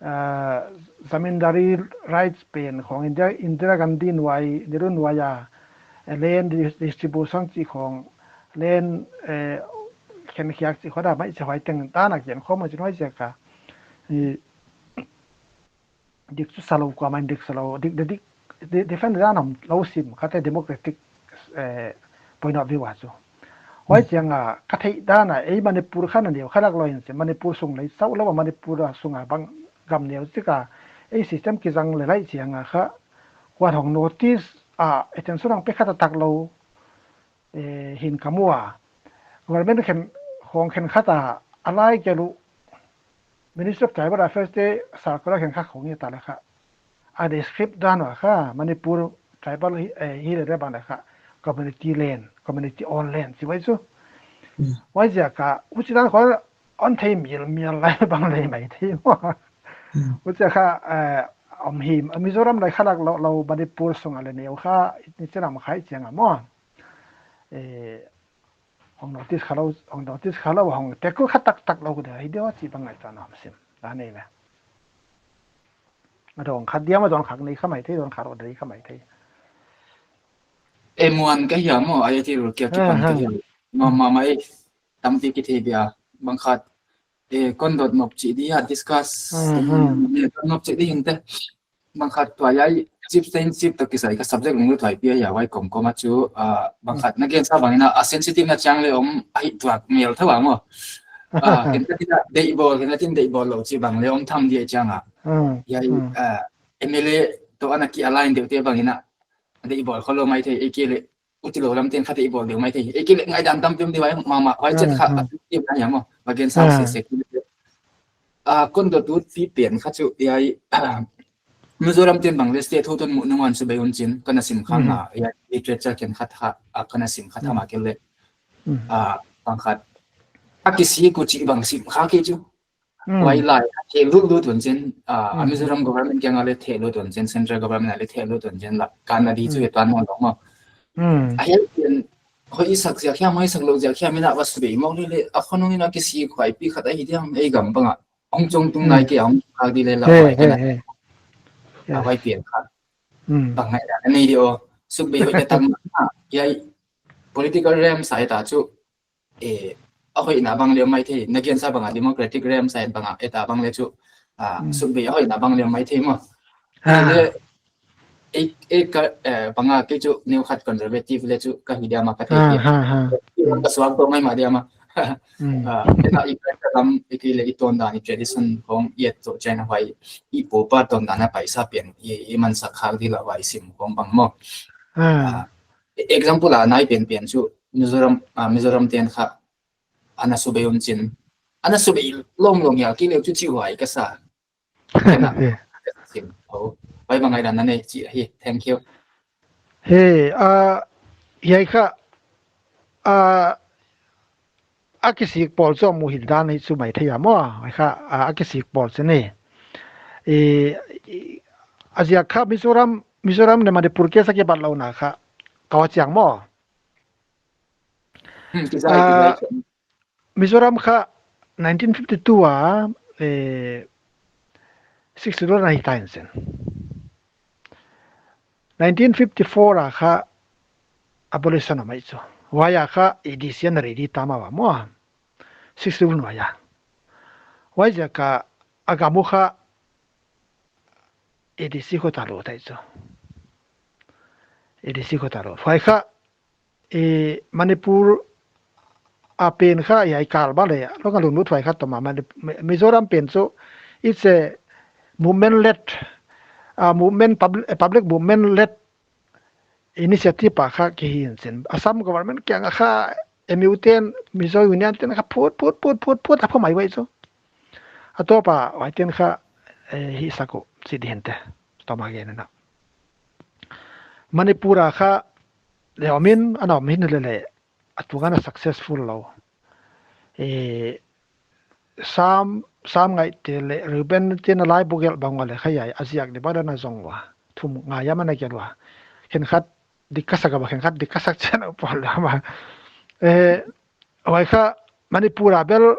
ah, zamindari rights pen khong Indira, Indira Gandhi nuai, Nehru nuai a, eh, land dis-, distribution chih khong, land, eh, khenkhiak chih khong a mai chi huai teng dan a gen khong mai chi huaiziak a. I, dik chu sa lou, kuamah in dik sa lou, dik, dik, dik, di-, defend dan om lou sim, kha te democratic, eh, point of view a chu. Huai chiang a, ka theih dan a, ei Manipur kha na neu kha lak lou in se, Manipur sung lei sau lou a, Manipur a sung a bang gam neu chik a, ei system kizang le lai chiang a kha, kuan hong notice a, attention hong pe kha ta tak lou, eh, hi'n ka mu a. Government khen, khong khenkhat a, a lai kia lu, Ministry of Tribal Affairs te circular khenkhat khong i ta le kha. A describe dan ua kha, Manipur tribal hi, eh, hi le le bang le kha, community land, community owned land, chi huai chu. Huaiziak a, huchi dan khong hon thei mial mial lai bang le mai thei maw. Huchi kha, eh, om hi, Mizoram lai kha lak lou, lou Manipur sung a le neu kha, ni chen a om kha i chiang a maw. Eh, hong notice kha lou, hong notice kha lou, hong tackle kha taktak lou de, hi dia chih bang ngaihtuahna om sim. Dan nei ve. A dawng khat diam a dawng khak nei kha mai thei, dawng khak rou dei kha mai thei. E muan ka hia maw, ai ti rul kia kipan ka hia. Ma, ma, ma, eh, tampi ki thei bia, bang khat, eh, kon dot nop chi dia, discuss, eh, dot nop chi di hinte. Bang khat tua hiai chieftainship toh kisai ka subject lunglut huai pia hiai huai kawmkawm a chu, ah, bang khat na gensa bang in a, a sensitive na chiang le om ahi tuak mial thou a maw. Ah, ken ka tin a deih bawl, ken ka tin deih bawl lou chi bang le om tham dia chiang a. Hiai, ah, M L A toh ana ki align deuh te bang in a deih bawl khol lou mai thei, ei ke le utilou lam ten kha deih bawl deuh mai thei. Ei ke le ngaihdan tampi om di huai mahmah huai chet kha a ti na hiam maw. Bang gensa se se ki le. Ah, kon dot ut pi pen kha chu hiai, ah, Mizoram ten bang le state thu tun mu nunguan su bei un chin, kana sim kha nga, hiai literature khenkhat kha, ah, kana sim kha tham a ke le. Ah, bang khat. A kisik uh chih bang sim kha ke chu. Huai lai, theh lutlut un chin, ah, a Mizoram government kiang a le theh lut un chin, central government a le theh lut un chin la, kan na di chu he tuan nawn lou maw. A hiai pen, hoih i sak ziak hiam, hoih i sak lou ziak hiam, i na va su bei mawk le le, a khonung in a kisik huai pi khat ahi diam, ei gam bang a. Hong chong tung nai ke hong khak di le la huai ke na. A huai pian kha. Bang ngaihdan nei di aw. Suk bei hoih ka tang na. Hiai political realm side a chu, eh, a hoihna bang le om mai thei. Na gensa bang a democratic realm side bang a, eh, ta bang le chu, ah, suk bei a hoihna bang le om mai thei maw. Le, eh, eh, ka, eh, bang a ke chu neu khat conservative le chu ka hi diam a ka thei. Ka suak toh mai mah diam a. Ah, ena i culture lam, i ki le i tondan, i tradition khong i et toh China huai, i pu pa tondan a paisa pen, i, i mansak khak di la huai sim khong bang maw. Ah, example a nai pen pen chu Mizoram, ah, Mizoram ten kha ana su bei un chin. Ana su bei lawmlawm hial ki le chu chi huai ka sa. Sim, oh, pai bang ai dan na nei chi hi, thank you. He, ah, hiai kha, ah, a kisik pawl chu mu hil dan hi chu mai thei a maw, hiai kha, ah, a kisik pawl chu ni. E, e, a ziak kha Mizoram, Mizoram le Manipur case a kibat lou na kha, ka va chiang maw. Hmm, kizai, ah, kizai. Mizoram kha nineteen fifty-two a, eh, sixty dollar na hi ta in sen. nineteen fifty-four a kha abolition a mai chu. Huai a kha A D C ana ready ta mah ua maw. Sixth Schedule nuai a. Huai ziak a a gam uh kha A D C khut a lut tai chu. A D C khut a lut. Huai kha, eh, Manipur a pen kha, hiai kal ba le, long a lunglut huai kha tawm a, Mani-, Mi-, Mizoram pen chu, it's a movement led, uh, movement, public, public movement led initiative a kha ki hi in chin. Assam government kiang a kha M U ten, Mizo Union ten kha phut, phut, phut, phut, phut, a pha mai uai chu. A tawp a, huai ten kha, eh, hih sak uh, chi di hen te. Tawm a gen na. Manipur a kha, le om in, ana om in le le, a tung ana successful lou. Eh, Sam, Sam Ngaihte le Reuben ten a laibu gelh bang ua le kha hiai, a ziak di ba dan a zong ua. Thum ngai a mana gelh ua. Khenkhat dik ka sak a ba, khenkhat dik ka sak chian a pawt lua ba. Eh, huai kha Manipur a bel,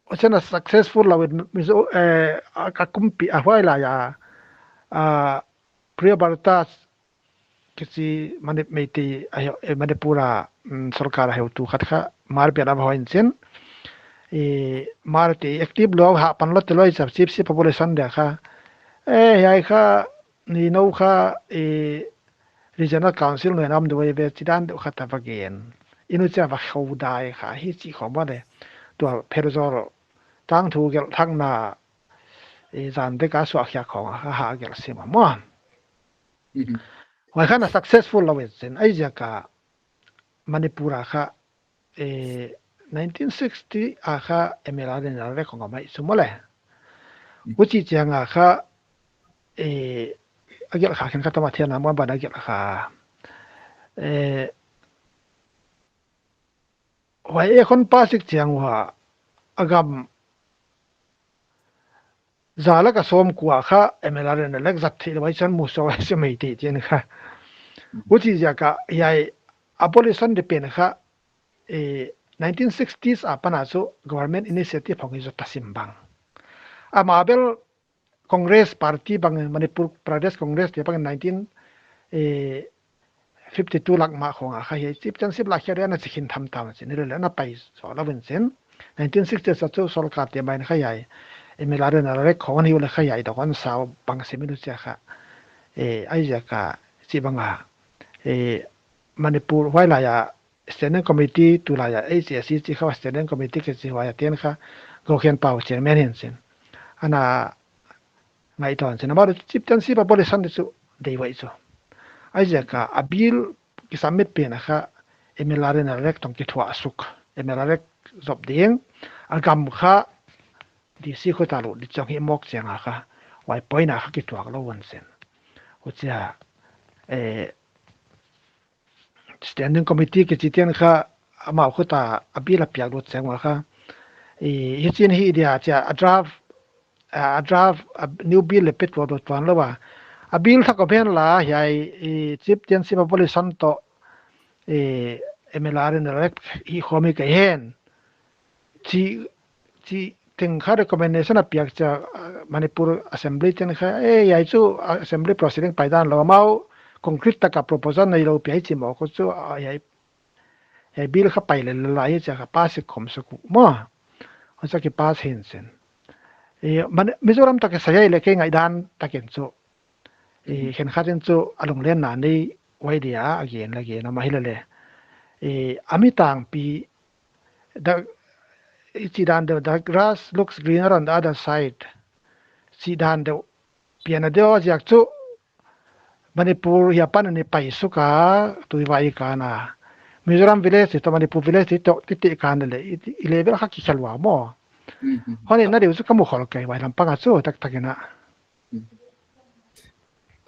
huchiin a successful lou in Mizo, eh, a, a kumpi a huai lai a, a, Priya Barta kichi Mani-, Meitei a heu-, eh, Manipur a, mm, sorkar a heutu khat kha, Hmar bel a va hawh in chin. Eh, Hmar te active lou, hah pan lou te lou, i chap chip chip a population dia kha. Eh, hiai kha, ni nou kha, eh, Regional Council nuai nam duai ve, chi dan deuh khat a va gen. I nu chia va khou dai kha, hi chi khou maw le. Tua pher zor, tangthu gelh thakna, eh, zan dek a suah khia khong a, ha gelh sim a maw. Mhm. Huai khan a successful lou in chin, ai ziak a Manipur a kha, eh, nineteen sixty a kha M L R N L R A khong a mai chu maw le. Mhm. Huchi chiang a kha, eh, a gelh kha khenkhat tawm a thian a maw ban a gelh kha. Eh, huai e khon pa sik chiang ua, a gam za lak a sawm kua kha M L R N L R A zat theih lou huai chan mu so huai se mai te chian kha. Huchi ziak a hiai abolition di pen kha, eh, nineteen sixties a pan a chu government initiative hong hi zaw ta sim bang. Amah bel Congress party bang, Manipur Pradesh Congress te bang nineteen, eh, fifty-two lak mah khong a kha hiai chieftainship la khia dia na chi khin tham ta chin, ni le le na pai so la vin chin. Nineteen sixties a chu sorkar te mai na kha hiai M L R N L R A khong a ni le kha hiai dok an sau bang sim in uh chia kha. Eh, ai ziak a chi bang a, eh, Manipur huai lai a Standing Committee, tulai a H A C chi kha Standing Committee kichi huai a ten kha Gokhen Pau chairman hi in chin. Ana ngaihtuah in chin. Amah chieftainship abolition di chu dei uai chu. Ai ziak a a bill ki submit pen a kha M L R N L R A tawh kithuah suk. M L R N L R A zop ding, a gam kha D C khut a lut di chiang hi mawk chiang a kha. Huai point a kha kituak lou in chin. Huchia, eh, Standing Committee kichi ten kha amau khut a a bill a piak lut chiang ua kha. I, hichin hi dia chia a draft, a, a draft, a new bill le pe tuan lou tuan lou a. A bill thak a ben la hiai, i, chieftainship abolition toh, i, M L R N L R A hi khawm hi ka hen. Chi, chi teng kha recommendation a piak chia, ah, Manipur Assembly ten kha, eh, hiai chu, ah, Assembly proceeding pai dan lou, amau concrete taka proposal nei lou pi a hi chi mawk uh chu, ah, hiai, hiai bill kha pai le le lai chia kha pass khawm suk uh maw. Huchia ki pass hi in chin. Eh, Mani-, Mizoram toh kisai a le kei ngaihdan takin chu. I, khenkhat in chu a lunglenna nei uai dia, a gen le gen a mah hi le le. I, a mi tangpi, the, i chi dan deuh, the grass looks greener on the other side. Chi dan deuh, pian a deuh a ziak chu, Manipur hiai apan ni pai suk a, tuivai kan a. Mizoram village toh Manipur village toh, ti ti kan le, i, i level kha kikhel ua maw. Mhm. Hon in na deuh chu ka mu khol kei, huai lam pang a chu, tak tak in a.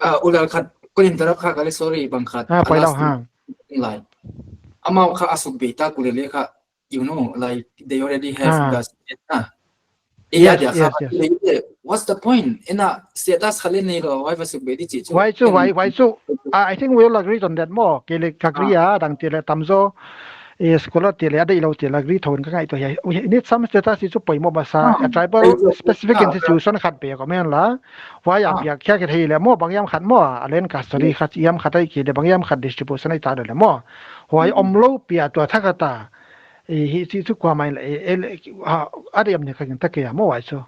Ah, ulal khat, kunin tarap kha kali, sorry, bang khat. Ah, pai lau, ha. Lai. Amau kha a suk bei ta kule le kha, you know, like, they already have the state, ah. Yes, dia kha, yes, yes. Like, what's the point? Ina status kha le nei lou, why va suk bei di chi chu? Why chu, why, why chu? Ah, I think we all agree on that maw. Kei le ka agree a, dang te le tam zaw. eh, scholar te leh a deih lou te leh agree thou in ka ngaihtuah hi. We need some status chu poimoh masa, ah, a tribal specific institution khat bek om hen la. Huai a biak khia kithei leh maw, bang hiam khat maw, a land custody khat hiam khat ahihkeileh bang hiam khat distribution ahi ta leh maw. Huai omlou pi a tua thak a ta. Eh, hichi chu kuamah in leh, eh, eh, ah, a deih om ni ka gingta kei a maw huai chu.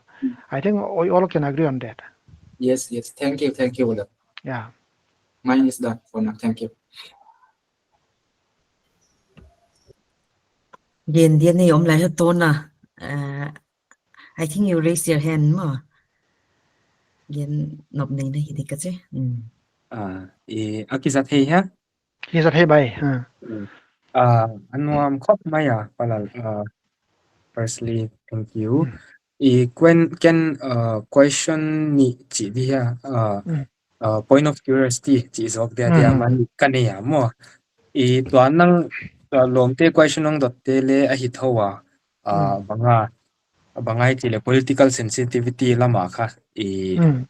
I think we all can agree on that. Yes, yes. Thank you, thank you, brother. Yeah. Mine is done for now. Thank you. Gen dia nei om lai ha Tona. Uh, I think you raise your hand maw. Gen nop nei na hi di ka che. Mm. Ah, i, a kizat thei hia? Kizat thei bai. Ah. Mm. Ah, a nuam khop mai a, Palal. Ah, firstly, thank you. Mm. I kuen ken, ah, question nih chi di hia. Ah, mm, ah, point of curiosity chi zawk dia dia, mm, man ka nei a maw. I tua nang, tua lawmte question nong dot te leh ahi thou a, ah, mm, bang a, bang a i chih leh political sensitivity lam a kha, i, mm,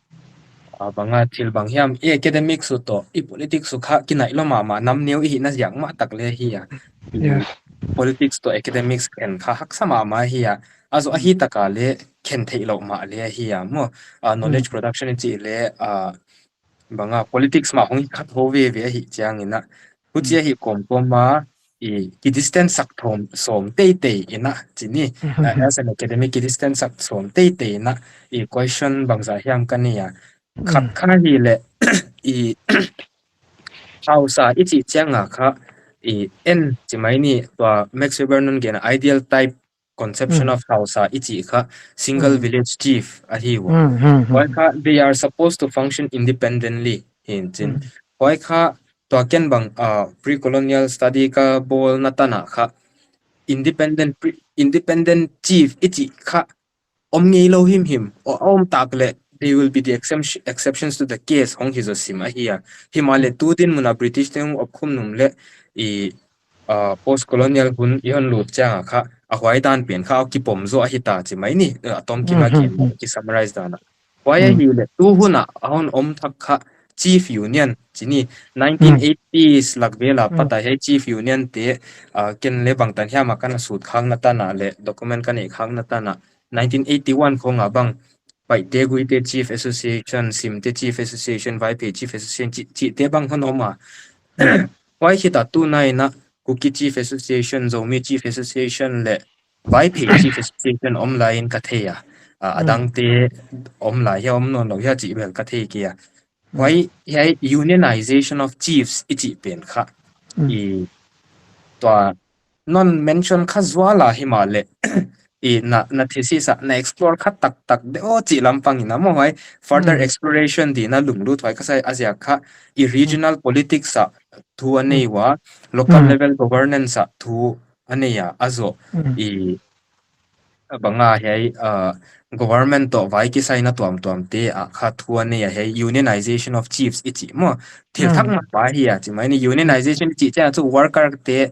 ah, bang a thil bang hiam, i academics uh toh, i politics uh kha kinaih lou mahmah, nam neu i hihna ziak mah tak leh hi a. I, yes, politics toh academics khen kha haksa mahmah hi a. A zoh, mm, ahi tak a leh khen theih lou mah leh hi a maw. Ah, knowledge, mm, production i chih leh, ah, bang a politics mah hong hi kha thou veve ahi chiang in a. Huchi, mm, ahi kawmkawm a, i ki distance sak thawm sawm teitei in a, chi ni, mm, uh, as an academic ki distance sak sawm teitei in a, i question bangzah hiam ka nei a. Khat, mm, kha hi leh, i hausa i chih chiang a kha, i en chi mai ni, tua Max Weber non gen a ideal type conception, mm, of hausa i chih kha single, mm, village chief ahi ua. Mm, mm, mm. Huai kha they are supposed to function independently hi in chin. Mm. Huai kha tua ken bang, ah, pre-colonial study ka bawlna tan a kha independent pre-, independent chief i chih kha om ngei lou himhim, a om tak leh they will be the exemption, exceptions to the case hong hi zaw sim ahi a. Himahleh, mm, tu dinmun a British te hong omkhum nung leh i, ah, post colonial hun i hon lut chiang a kha, a huai dan pen kha a kipom zaw ahi ta chi mai ni, eh, a tawm kim a, mm, gen, mm, mm, ki summarize dan a. Huai, mm, ahi leh tu hun a a hon om thak kha chief union chi ni, mm, nineteen eighties lak vel a, mm, pat a hiai chief union te, ah, ken leh bangtan hiam a ka na sut khakna tan a leh document ka neih khakna tan a, nineteen eighty-one khong a bang, Paite Guite Chief Association, Simte Chief Association, Vaiphei Chief Association, chi, chihte bang hon om a. Mm. Huai khit a tu nai in a Kuki Chief Association, Zomi Chief Association leh Vaiphei Chief Association om lai in ka thei a. Ah, a, mm, dangte om lai hia om nawn lou hia chih bel ka thei kei a. Mm. Huai, hiai unionization of chiefs i chih pen kha. Mm. I tua non mention kha zual a himahleh, i na, na thesis a na explore kha taktak de aw chih lam pang in a maw huai further, mm, exploration di na lunglut huai ka sa a, a ziak kha i, mm, regional politics a thu a nei ua, local, mm, level governance a thu a nei a, a zoh, mm, i a bang a hiai, ah, government toh vai kisaina tuamtuam te a kha thu a nei a, hiai unionization of chiefs i chih maw. Thil thak, mm, mah pa hi a chi mai ni, unionization i chih chiang chu worker te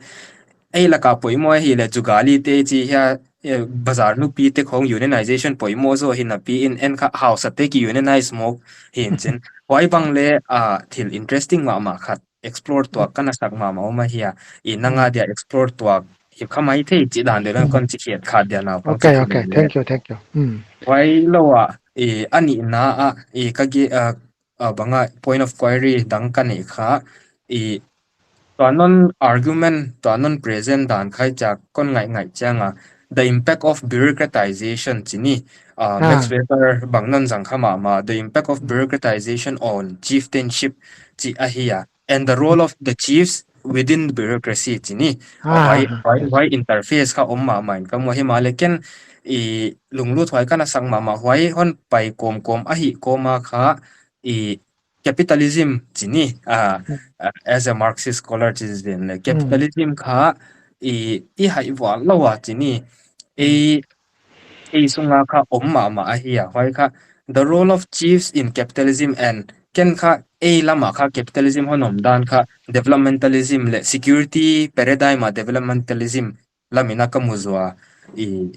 ei lak a poimoh ahi leh jugali te chi hia, eh, bazar nupi te khong unionization poimoh zaw hi napi in en kha hausa te ki unionize mawk hi in chin. Huai bang leh, ah, thil interesting mahmah khat explore tuak, mm, ka na sak mahmah om ahi a. I nang a, mm, dia explore tuak hi kha maithei chih dan deuh, mm, kon chi khiat khat dia na pang. Okay, okay. Thank you, thank you. Mm. Huai lou a, i a nihna a, i ka gi, ah, ah, bang a point of query dang ka nei kha, i tua non argument, tua non present dan khai chak kon ngaingai chiang a, the impact of bureaucratization chi ni, ah, Max, ah, Weber bang non zang kha mahmah, the impact of, mm, bureaucratization on chieftainship chi ahi a. And the role of the chiefs within bureaucracy chi ni. Ah, ah, huai, ah, huai, yes, huai interface kha om mahmah in ka mu a, himahleh ken i lunglut huai ka na sak mahmah, huai hon pai kawmkawm ahi kawm a kha i capitalism chi ni. Ah, mm, ah, as a Marxist scholar chi zen leh, mm, capitalism kha i, i hai vual lou a chi ni. Mm. I ei sung a kha om mahmah ahi a, huai kha the role of chiefs in capitalism and ken kha ei lam a kha capitalism hon om dan kha developmentalism leh security paradigm a developmentalism lam in a ka mu zaw a, i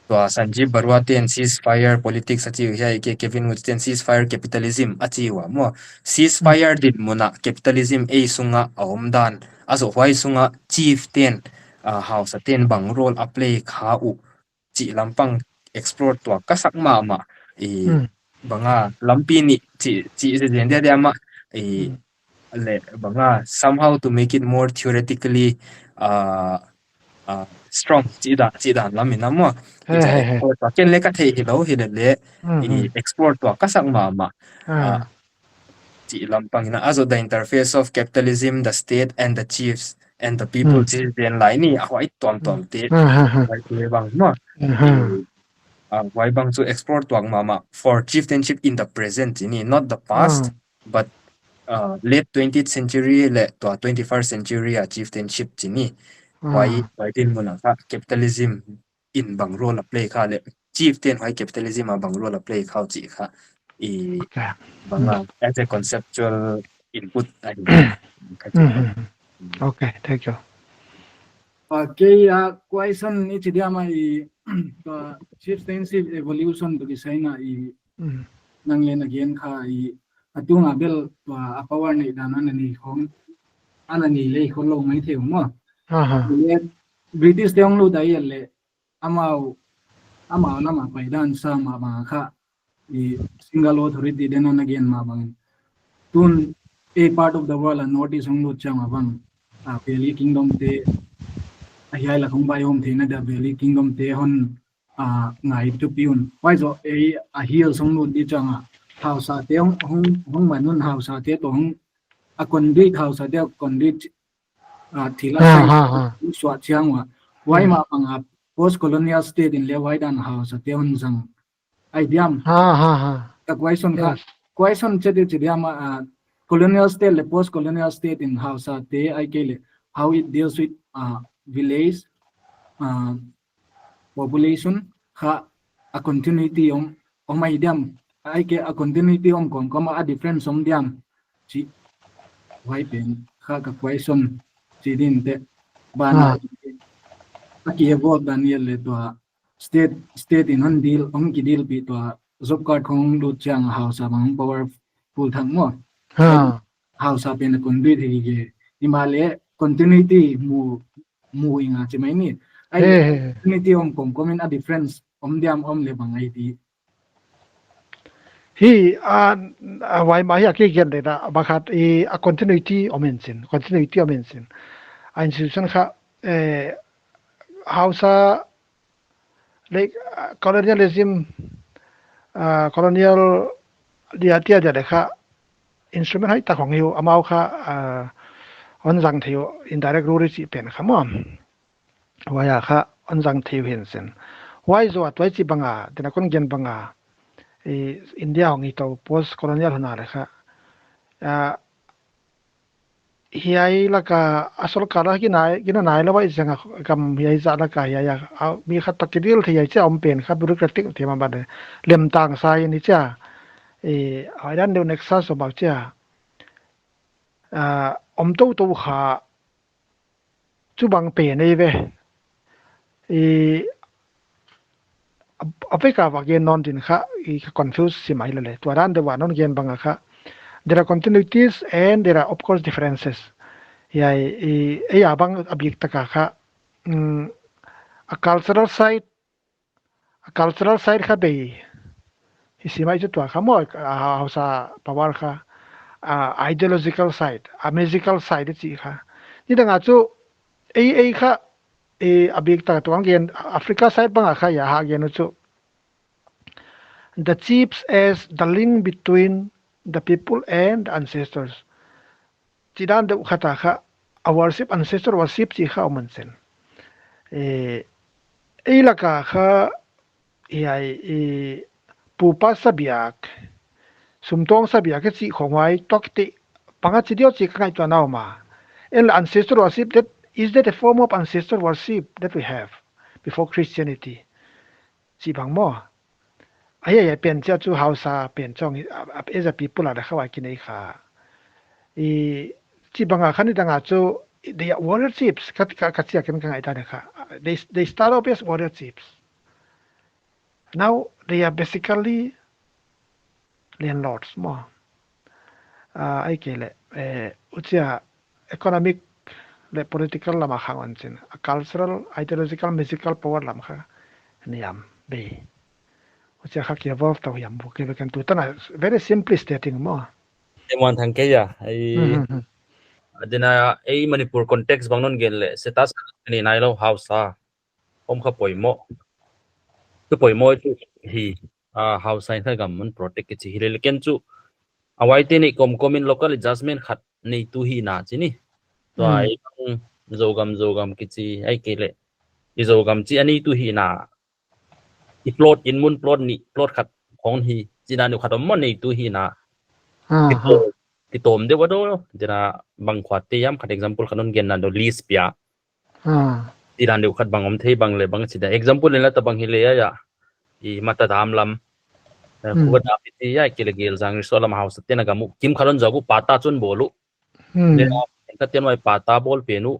tua Sanjeev Barua te'n ceasefire politics a chi uh hia, i ke Kevin Woods te'n ceasefire capitalism a chi ua maw. Ceasefire, mm, dinmun a capitalism ei sung a a om dan, a zoh huai sung a chief te'n uh, hausa ten bang role a play kha uh chih lampang explore tuak ka sak mahmah. I, hmm, bang a lampi nih chih, chih zen zen dia dia mah. I, hmm, le bang a somehow to make it more theoretically, uh, uh, strong chih dan, chih dan lam in a maw. He, he, he. Explore tuak ken le ka thei hilou hi le le, hmm, i, hmm, explore tuak ka sak mahmah. Ah. Uh, chih lampang in a, also the interface of capitalism, the state and the chiefs and the people, hmm, chih zen lai ni, a huai tuamtuam te. Hmm, hmm, hmm. Huai te bang maw. Hmm, hmm. I, uh, huai bang chu explore tuak mahmah for chieftainship in the present chih ni, not the past, hmm, but, uh, late twentieth century le tua twenty-first century a chieftainship chih ni. Huai, ah, huai dinmun a kha capitalism in bang role a play kha le chief ten huai capitalism a bang role a play kha uh chih kha. I, okay, bang a, hmm, as a conceptual input ahi. Hmm, hmm, hmm. Okay, thank you. Ah, kei a question i chi dia mah i, uh, chieftainship evolution toh kisai in a i, hmm, nang leng na gen kha i, a tung a bel tua a power neih dan ana nei khong, ana nei lei khong lou maithei uh maw. Aha. Le British te hong lut a i le amau, amau lam a pai dan sa mah bang kha i single authority den ana gen mah bang. Tun a part of the world a North East hong lut chiang a bang, a Valley Kingdom te, a hiai lak hong bai hom theihna dia Valley Kingdom te hon, ah, ngai thupi un. Huai zoh a, a hills hong lut di chiang a hausa te hong, hong, hong man un hausa te toh hong, a conduit hausa te a conduit, ah, thil a, ah, sai, ha, ha, suah chiang ua. Huai, hmm, mah bang a post colonial state in le huai dan hausa te hon zang. Ai diam. Ha, ha, ha. Ka question kha, yes, question chih di chi diam a, ah, colonial state le post colonial state in hausa te ahihkeileh how it deals with, ah, village, ah, population kha a continuity om, om ai diam. Ahihkeileh a continuity om kawmkawm a difference om diam. Chih huai pen kha ka question chih din te. Ban, ah, a ki evolve dan i le tua state, state in hon deal, hon ki deal pi tua job card khong lut chiang hausa bang powerful thak maw. Ha. Hausa pen a conduit hi ke. Himahleh continuity mu, mu i nga chi mai ni. Ai, he, he, he, continuity om kawmkawm in a difference om diam om le bang ai ti. Hi, a, a huai mah hi a ki gen le na, bang khat i a continuity om in chin, continuity om in chin. A institution kha, eh, hausa, like, uh, colonialism, uh, colonial dia tia dia le kha instrument hoihtak hong hi uh, amau kha, uh, hon zang thei uh, indirect rule chih pen kha maw. Huai a kha hon zang thei uh hi in chin. Huai zoh a tua i chih bang a, tena kon gen bang a, i India hong hi tou post colonial hun a le kha, uh, hiai lak a, a sorkar a gina, gina nailou a i zang a gam hiai zah lak a hiai a, a, mi khat toh ki deal thei hiai chia om pen kha bureaucratic thei mah ban lem tang sa in i chia. I, huai dan deuh nexus om a chia. Ah, om tou tou kha chu bang pen ei ve. I, a, a vek a va gen nawn din kha, i kha confuse si mai lele. Tua dan deuh a non gen bang a kha. There are continuities and there are, of course, differences. Hiai, i, ei a bang a bik tak a kha, mm, a cultural side, a cultural side kha bei. Hi si mai chu tua kha maw, a, hausa power kha, a, ideological side, a magical side chih kha. Nidang a chu, ei, ei kha, ei, a bik tak tuang gen, Africa side bang a kha ya ha gen u chu. The chiefs as the link between the people and the ancestors. Chih dan deuh khat a kha, a worship, ancestor worship chih kha om in chin. Eh, ei lak a kha, hiai, eh, pupa sabiak, sumtawng sabiak ka chih khong huai, tok ti, bang a chi diam chih ka ngaihtuah na om a. En la ancestor worship, that, is that a form of ancestor worship that we have before Christianity? Chih bang maw. Ai, ai, ai, pen chia chu hausa pen chong, a, a, as a people a le kha huai ki nei kha. I, chih bang a kha nidang a chu, they are warrior chiefs, ka, ka, ka chia ken ka ngaihtuah na kha. They, they start off as warrior chiefs. Now, they are basically landlords maw. Ah, ahihkeileh, eh, huchia economic leh political lam a khang un chin, a cultural, ideological, musical power lam kha niam bei. Huchia kha ki evolve tou hiam buk ke beken tu tan a, very simply stating maw. Ei muan thang kei a, ei, Hmm, hmm, hmm. Adina ei Manipur context bang non gen leh, status ni nailou Hausa. Om kha poimoh. Tu poimoh tu hi, a, Hausa in kha gam mun protect kichi hi leh ken chu. A huaite nei kawmkawm in local adjustment khat neitu hihna chi ni. Tua Hmm. ei bang Zogam, Zogam kichi, ahihkeileh i Zogam chi a neitu hihna. I plot in mun plot ni, plot khat khong hi, chi dan uh khat om maw neitu hihna. Ah, Kitom, ah. kitom deuh a dou, dina bang khuate hiam khat example khat non gen na dou list pia. Ah. Chi dan deuh khat bang om thei bang leh bang chi dan. Example in la ta bang hi leh a ya. I Mata dam lam. Eh, Hmm. Khuga dam i chi a, ahihkeileh Geljang Resort lam Hausa te'n a gam uh. Kim khat non zak uh patta chun bawl uh. Hmm. Leh, ka ten huai patta bawl pen uh.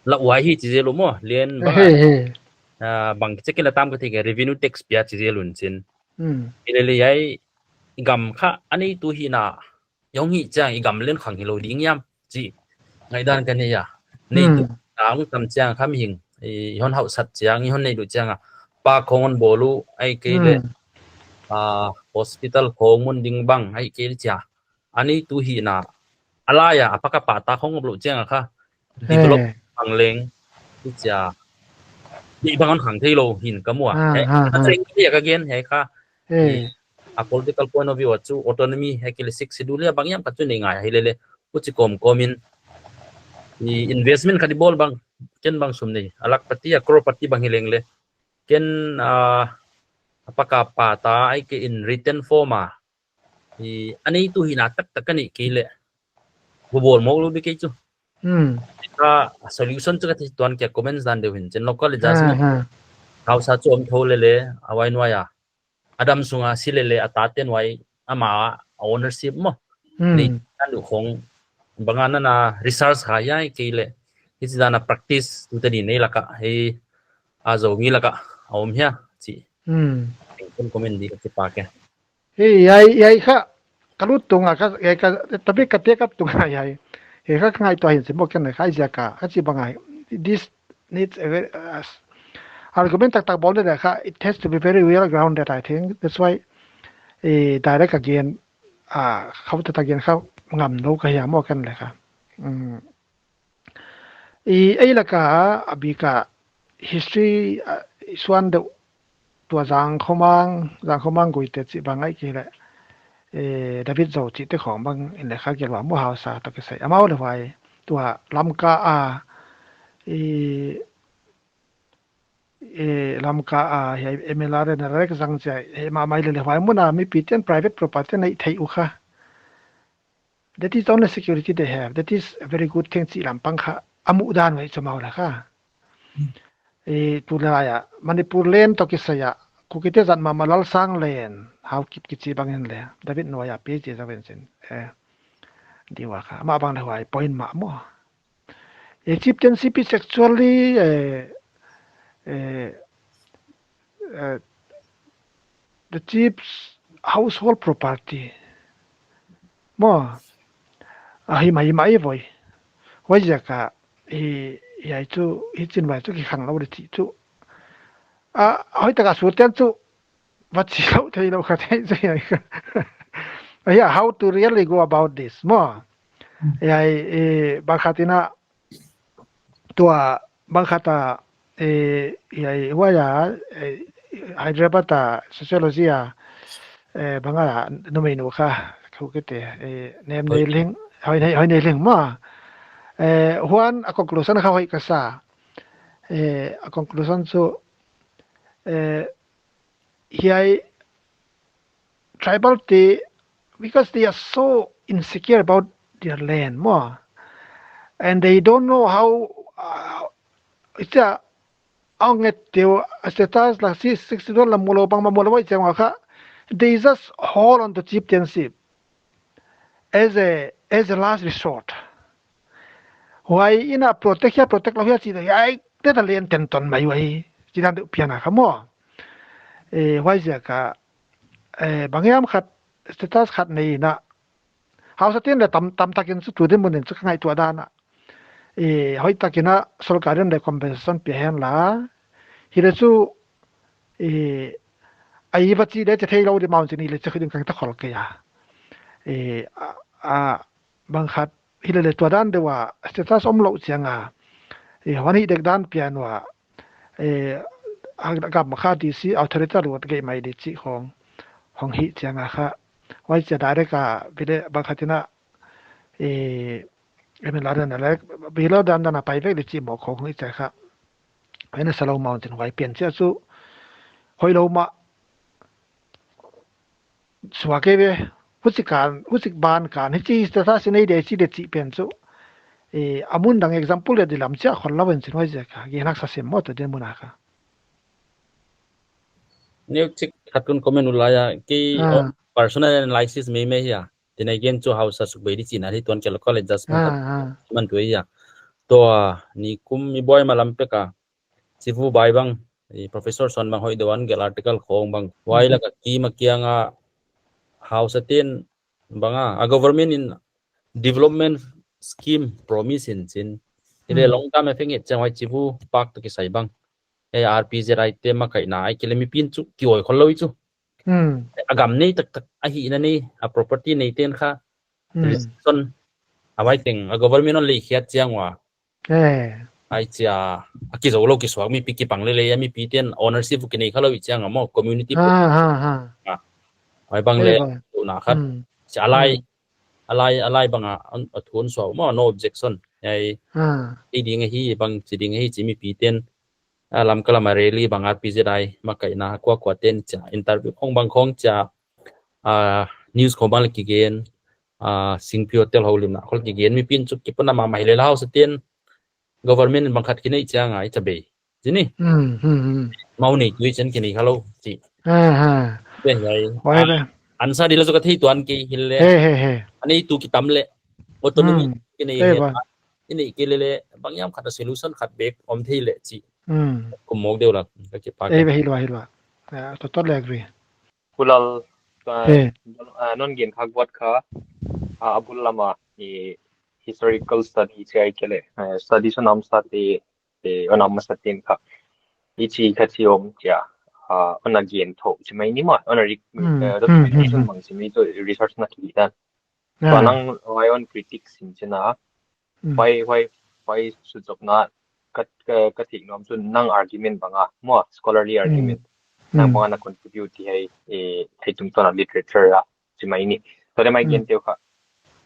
La huai hi chi zel uh maw, lian bang He, a. he. Ah, bang check in la tam ka thei ke revenue tax pia chi zel un chin. Hmm. Hi leh leh hiai gam kha a neitu hihna. Hong hi chiang i gam len khang hilou ding hiam. Chi. Ngaihdan ka nei a. Neitu Hmm. na hong tam chiang kha mihing. I hon hausat chiang, i hon neitu chiang a. Park khong hon bawl uh, ahihkeileh. Hmm. Ah, hospital khong mun ding bang, ahihkeileh chia. A neitu hihna. A lai a, a paka patta khong om lou chiang a kha. Develop He. bang leng. Hi chia. Di bang hon khang theilou hi'n ka mu a. Ah, He, ah, ka ah. cheng hi a ka gen, hiai kha. He. Hi. A political point of view a chu autonomy, ahihkeileh Sixth Schedule a bang hiam khat chu nei ngai hi leh leh. Huchi kawmkawm in. I investment khat i bawl bang, ken bang sum nei. A lakhpati, a crorepati bang hi leng leh. Ken, ah, a paka patta, ahihkeileh in written form a. I, a neitu hihna taktak ka neih kei leh. Bawl mawk lou di kei chu. Hmm. Ka solution chu ka thei tuan kia comments dan deuh hi'n chin local adjustment. Ah, ah. Hausa chu om thou leh leh, a huai nuai a. A dam sunga si leh leh, a tate'n huai, ama a ownership maw. Hmm. Nei, dan deuh khong, bang a na na research kha hiai kei leh. Hichi dan a practice, tu te di nei lak a, hei, a Zomi lak a, a om hia, chi. Hmm. Ken comment di ka kipak e. Hei, hiai, hiai kha, ka lut tung a, ka, hiai ka, topic ka take up tung a, hiai. Hei kha ka ngaihtuah hi'n chin maw ken kha ziak a, ka chi bang a. This needs a very, uh, argument taktak bawl leh kha, it has to be very well grounded, I think. That's why, eh, direct again, ah, khauh taktak again kha ngam lou ka hia maw ken leh kha. Mm. I, ei lak a, a bik a history, ah, i suan deuh tua Zangkhomang, Zangkhomang Guite chih bang ahihkeileh, eh, David Zou chihte khong bang in leh kha gelh ua maw Hausa toh kisai. Amau leh huai, tua Lamka a, i, eh, Lamka a, hiai M L R na rek zang chia, eh, mahmah leh leh huai mun a mipite'n private property nei thei uh kha. That is the only security they have. That is a very good thing chih lam pang kha. A muhdan huai chu amau leh kha. Hmm. Eh, tulai a, Manipur land toh kisai a, Kukite zat mahmah Lalsang land, Haokip kichi bang in leh. David nuai a pi chi za ven chin. Eh, di ua kha. Amah bang leh huai point mah maw. Eh, chieftainship is actually, eh, eh, eh, the chief's household property. Maw, a hi mai mai voi. Huai ziak a, hi, hiai chu, hichin huai chu kikhang lou di chih chu. A, hoihtak a sute'n chu, va chi lou theilou kha thei chu hiai kha. Hiai, how to really go about this, maw. Hmm. Hiai, eh, bang khat in a, tua bang khat a, eh, hiai, huai a, eh, Hyderabad a sociology a, eh, bang a, numeinu kha, Kukite, eh, nem Hoi. Nei Lhing, Hoinei, Hoinei Lhing maw. Eh, huan a conclusion kha hoih ka sa. Eh, a conclusion chu, eh, hiai tribal te, because they are so insecure about their land maw, and they don't know how, uh, it's a, ang et teu, status la si, Sixth Schedule la mu lou bang mah mu lou huai chiang kha, they just hold on to chieftainship as a, as a last resort. Huai in a protect hia, protect lou hia chih leh, hiai, te ta len ten ton mai huai, chih dan deuh pian a kha maw. Eh, huai ziak a, eh, bang hiam khat, status khat nei in a. Hausa te'n leh tam, tam takin chu tu dinmun in chu ka ngaihtuah dan a. eh, hoihtak in a sorkar in leng compensation pia hen la. Hileh chu, eh, a i va chi leh chi theilou di maun chin hileh chi khut in ka ta khol kei a. Eh, a, a, bang khat hileh leh tua dan deuh a status omlou chiang a. Eh, huan hi dek dan pian ua. Eh, a, a gam kha D C authority lut gei mai di chi khong. Hong hi chiang a kha. Huai chia direct a bile bang khat in a, eh, em la dan a leh, bile dan dan a pai vek di chi mo khong hong hi chia kha. Huai na salou maun chin huai pian chia chu. Hoihlou mah. Suak e ve, huchi kan, huchi ban kan, hichi status nei de chi de chi pen chu. Eh, a mun dang example leh di lam chia khol lou in chin huai zia ka, gen haksa sem mo to den mun a ka. Neu chik khat kon comment u lai a, kei Ah. personal analysis mai mai hia. Tinai gen chu hausa suk bei di chihna hi tuan ke local adjustment Ah, khat ah. man tu hia. Tua, ni kum mi boi ma lam pek a. Chivu bai bang, i Professor Suan bang hoih deuh a gelh article khong bang. Huai Hmm. lak a kim a kiang a hausa ten bang a, a government in development scheme promise in chin. Hileh Hmm. long term effect nget chiang huai chivu pak toh kisai bang. Eh, R P Z I te makaihna ahihkeileh mipi'n chu ki-oi khollou chu. Hmm. A gam nei taktak ahihna nei, a property nei ten kha. Hmm. Restriction. A huai teng, a government hon lei khiat chiang ua. Eh. Ai chia, a kizou lou kisuak mipi kipang lele, a mipi ten ownership kinei khalou i chiang a mo, community Ha, pro- ha, ha. Ah. Huai bang Eh, leh, bang. tu na khat. Hmm. Chia a lai, Hmm. a lai, a lai bang a, an, a thun suak mo, no objection. Ai, Ha. i ding ahi, bang chi ding ahi, chi mipi ten. A Lamka lam a rally bang R P Z I makaihna kua kua ten chia, interview khong bang khong chia, ah, news khong bang leh kigen, ah, Singpi Hotel houlimna khol kigen mipi'n chu kipuna mahmah hileh la hausa ten government bang khat kinei chiang a i cha bei. Chi ni? Hmm, hmm, hmm. Mau nei tui chen kinei khalou, chi. Ha, ha. Be hiai. Huai Ah, be. ansa di la chu ka thei tuan kei hileh. He, he, he. Anei tu kitam leh. Autonomy Hmm. kinei Eh, he. ba. I neih kei lele, bang hiam khat a solution khat bek om thei leh chi. Hmm. Kum mawk deuh la, ka kipak Eh, e. Hilou, hilou. Ah, to, to le agree. Kulal, ah, Eh. ah, non gen kha guat kha, ah, a bul lam a, i historical study chi ahihkeileh, eh, study sung a om sa te, eh, on a om sa ten kha. I chi kha chi om chia, ah, on a gen thou chi mai ni maw, on a re-, Hmm. eh, Hmm, hmm, documentation hmm. bang chi mai chu research na ki dan. Ah. Tua nang huai hon critique sin chin a. Hmm. Huai, huai, huai sut zopna ka, ka, ka theih nuam chu nang argument bang a, maw, scholarly Hmm. argument. Nang Hmm. bang a na contribute hi, eh, hiai tungtawn a literature a, chi mai ni. Tua leh mai Hmm. gen teuh kha,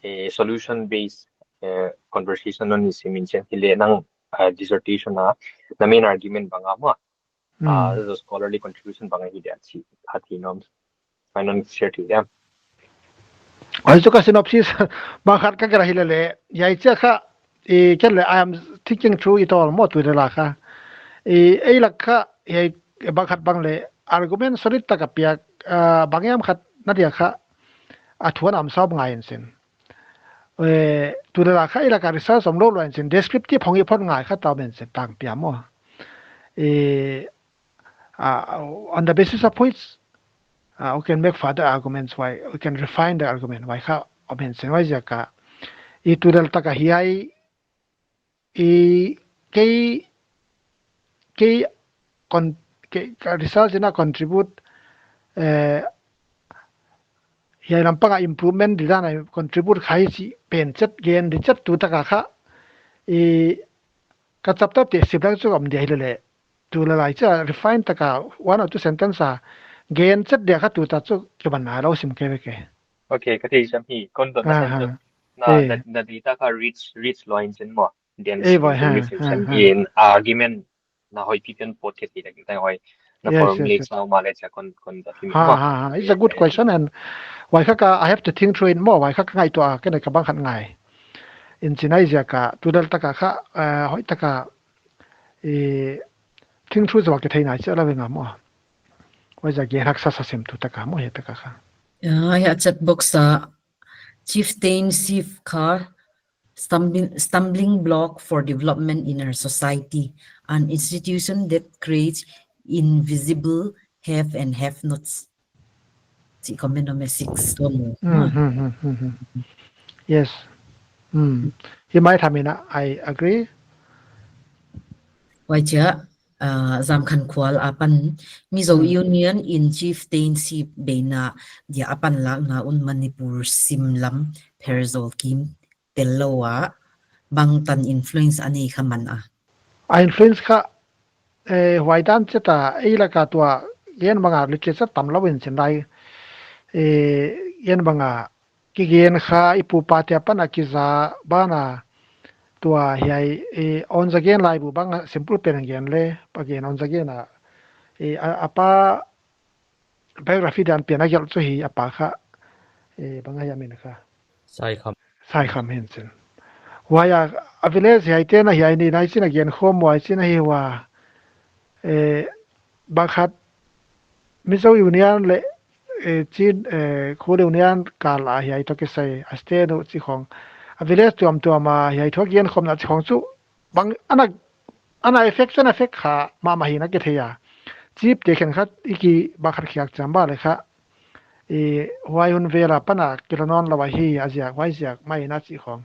eh, solution based, eh, conversation non ni simin chen hileh nang, ah, dissertation a, na main argument bang a, maw. Ah, Hmm. the scholarly contribution bang ahi dia chi, a theih nuam. Mai non share thei diam. Huai chu ka synopsis, bang khat ka kira hilele, hiai chia kha, i, kei leh, I am thinking through it all, maw tu leh la kha. I, ei lak kha, hiai, bang khat bang leh, argument solid tak a piak, ah, bang hiam khat na dia kha, a thuan a om sa om ngai in chin. Eh, tu leh la kha i lak a research omlou lou in chin, descriptive hong i phot ngai kha ta om in chin tang pia maw. Eh, uh, on the basis of which, uh, we can make further arguments why, we can refine the argument why kha om in chin huai ziak a. I tu leh tak a hiai, i kei, kei con-, kei ka research in a contribute, eh, hiai lampang a improvement di dan a contribute kha hi chi pen chet gen di chet tu tak a kha. I ka chapter te sim leng chu om dia hilele. Tu leh la chia refine tak a one or two sentence a gen chet dia kha tu ta chu kiban nailou sim kei ve kei. Okay, ka thei sam hi, kon dot na Ah, sentence. Ha. Na, Eh. na, na data kha rich, rich lou in chin maw. Then Eh, boy, ha, research ha, and ha. in argument na hoih pi pen pot khe ti lek tai hoih. Na Yes, yes, formulate yes. sa ma le cha kon, kon da thim Ha, ma. ha, ha. It's a good Eh, question and huai kha ka, I have to think through it more. Huai kha ka ngaihtuah a, kei leng ka bang khat ngai. In chin huai ziak a, tu leh tak a kha, eh, hoih tak a, eh, think through zawk kithei nai chia la ve nga maw. Huai ziak gen haksa sa sem tu tak a maw hiai tak a kha. Ya, hiai chat box a Chieftain Chief kha stumbling, stumbling block for development in our society, an institution that creates invisible have and have nots. Chi comment number six tu maw. Hmm, hmm, hmm, hmm, hmm. Yes. Hmm. Hi mai tham in a, I agree. Huai chia, ah, Zamkhankhual apan Mizo Hmm. Union in chieftainship beina dia apan lakna un Manipur sim lam Pherzawl kim tel lou a bangtan influence a nei kha man a. A influence kha, eh, huai dan chia ta, ei laka tua, gen banga literature tam lou in chin lai, eh, gen banga, kigen kha i pu pa te apan a kiza bana tua hiai, eh, on za gen lai bu bang simple pen gen le, pa gen on za gen a, eh, a, a pa biography dan pian a gelh chu hi a pa kha, eh, bang a hia min kha. Saikham. Saikham hin chin. Huai a, a village hiai te na hiai ni nai chin a gen khawm huai chin a hi hua. Eh, bang khat Mizo Union le, eh, Chin, eh, Khul Union kal a hiai toh kisai a state uh chi khong. A village tuamtuam a hiai thu a gen khawmna chi khong chu bang ana, ana effect chu ana effect kha mahmah hi'n a kithei a. Chief te khenkhat i ki bang khat khiak chiam bang le kha. I huai hun vel apan a kila nawn lou ahi a ziak, huai ziak mai na chi khong.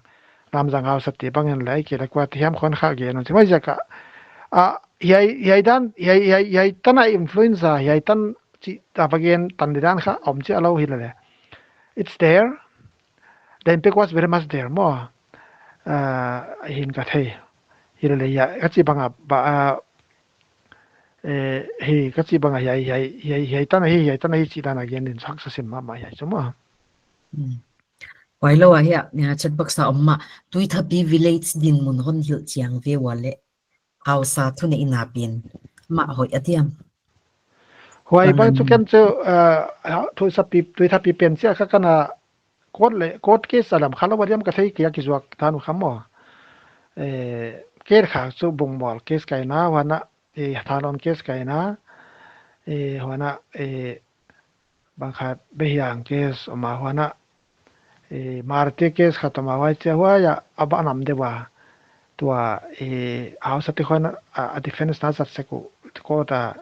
Lamzang hausa te bang in le kila kua te hiam khon kha gen un chi huai ziak a. A, hiai, hiai dan, hiai, hiai, hiai tan a influence a, hiai tan chi ta va gen tan di dan kha om chi a lou hi le le. It's there. The impact was very much there maw. Ah, hi'n ka thei. Hi le le hiai, ka chi bang a, ba, ah, eh, hi, ka chi bang a hiai, hiai, hiai, hiai tan a hi, hiai tan a hi chi dan a gen din sak sa sim mahmah hiai chu maw. Hmm. Huai lou a hia, nia chat box a om mah, Tuithapi village dinmun hon hilh chiang ve ua le. Hausa thuneihna pen mah hoih a diam. Huai bang chu ken chu, uh, Tuithapi, Tuithapi pen chia kha kana court le, court case a lam kha lou a diam ka thei kei a kizuak dan uh kha maw. Eh, case kha chu Bungmual case kaina, huan a, eh, Thanlon case kaina, eh, huan a, eh, bang khat Behiang case om a huan a, eh, Marte case khat om a huai chia huai a, a ba nam deuh a. Tua, eh, hausa te khong a, a defense na zat sek uh, court a,